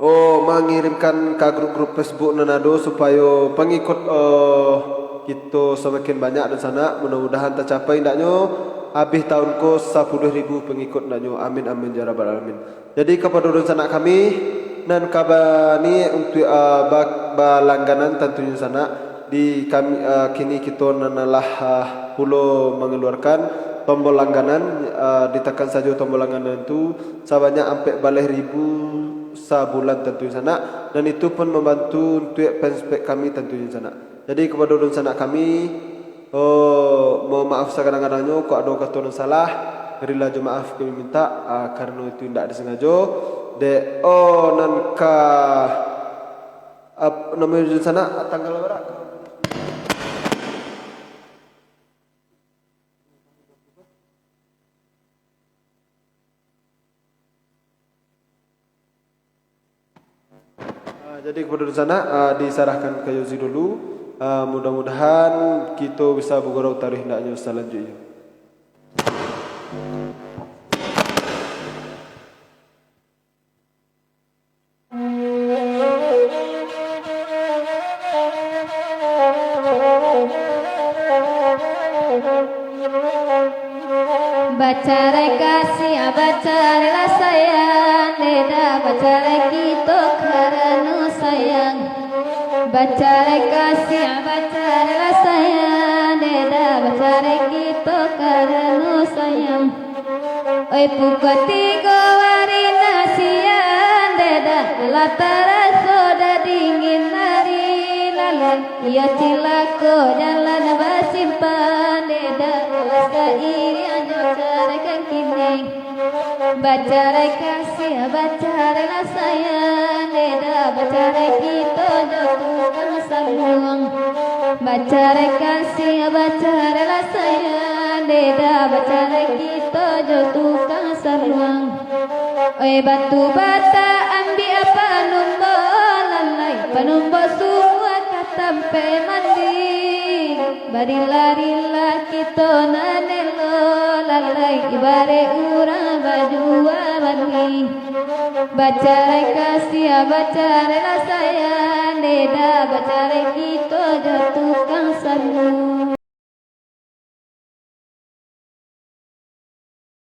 oh, mangirimkan ka grup-grup Facebook nan ado, supayo pangikut, oh, kito samakin banyak dunsanak. Mudah-mudahan tacapai andaknyo abih tahun ko sapuluah ribu pangikut andaknyo. Amin, amin, ya rabbal alamin. Jadi kapado dunsanak kami nan ka baniaik untuak, ah, ba-, balangganan, tantunyo dunsanak, di kami, ah, kini kito nan lah, ah, pulo mangaluarkan tombol langganan, ah, ditakan sajo tombol langganan tu sabanyak ampek baleh ribu sabulan tantunyo dunsanak, dan itu pun mambantu untuak fanspage kami tantunyo dunsanak. Jadi kapado dunsanak kami, oh, mohon maaf sagadang-gadangnyo, kok ado kato nan salah, rila jo maaf kami mintak, ah, karano itu indak disangajo. Dek, oh, nan ka, ap-, namonyo dunsanak, tanggal bara? Ah, jadi kapado dunsanak, ah, disarahkan ka Yozi dulu. Ah, mudah-mudahan kito bisa bagurau taruih andaknyo salanjuiknyo. Bacarai kasih, bacarailah sayang, deda bacarai kito karano sayang. Bacarai kasih, bacarailah sayang, deda bacarai kito karano sayang. Oi, pukua tigo ari nan siang, deda, lah taraso dah dingin ari lalai. Iyo cilako jalan basimpang, deda, lah sairiang jo caraikan kini. Bacarai kasih, bacarailah sayang, deda, bacarai kito jo tukang saluang. Bacarai kasih, bacarailah sayang, deda, bacarai kito jo tukang saluang. Oi, batu bata ambiak panumbo lalai, panumbo sumua ka tampek mandi. Barila-rila kito nan elo lalai, ibarat urang bajua bani. Bacarai kasih, bacarailah sayang, deda, bacarai kito jo tukang saluang.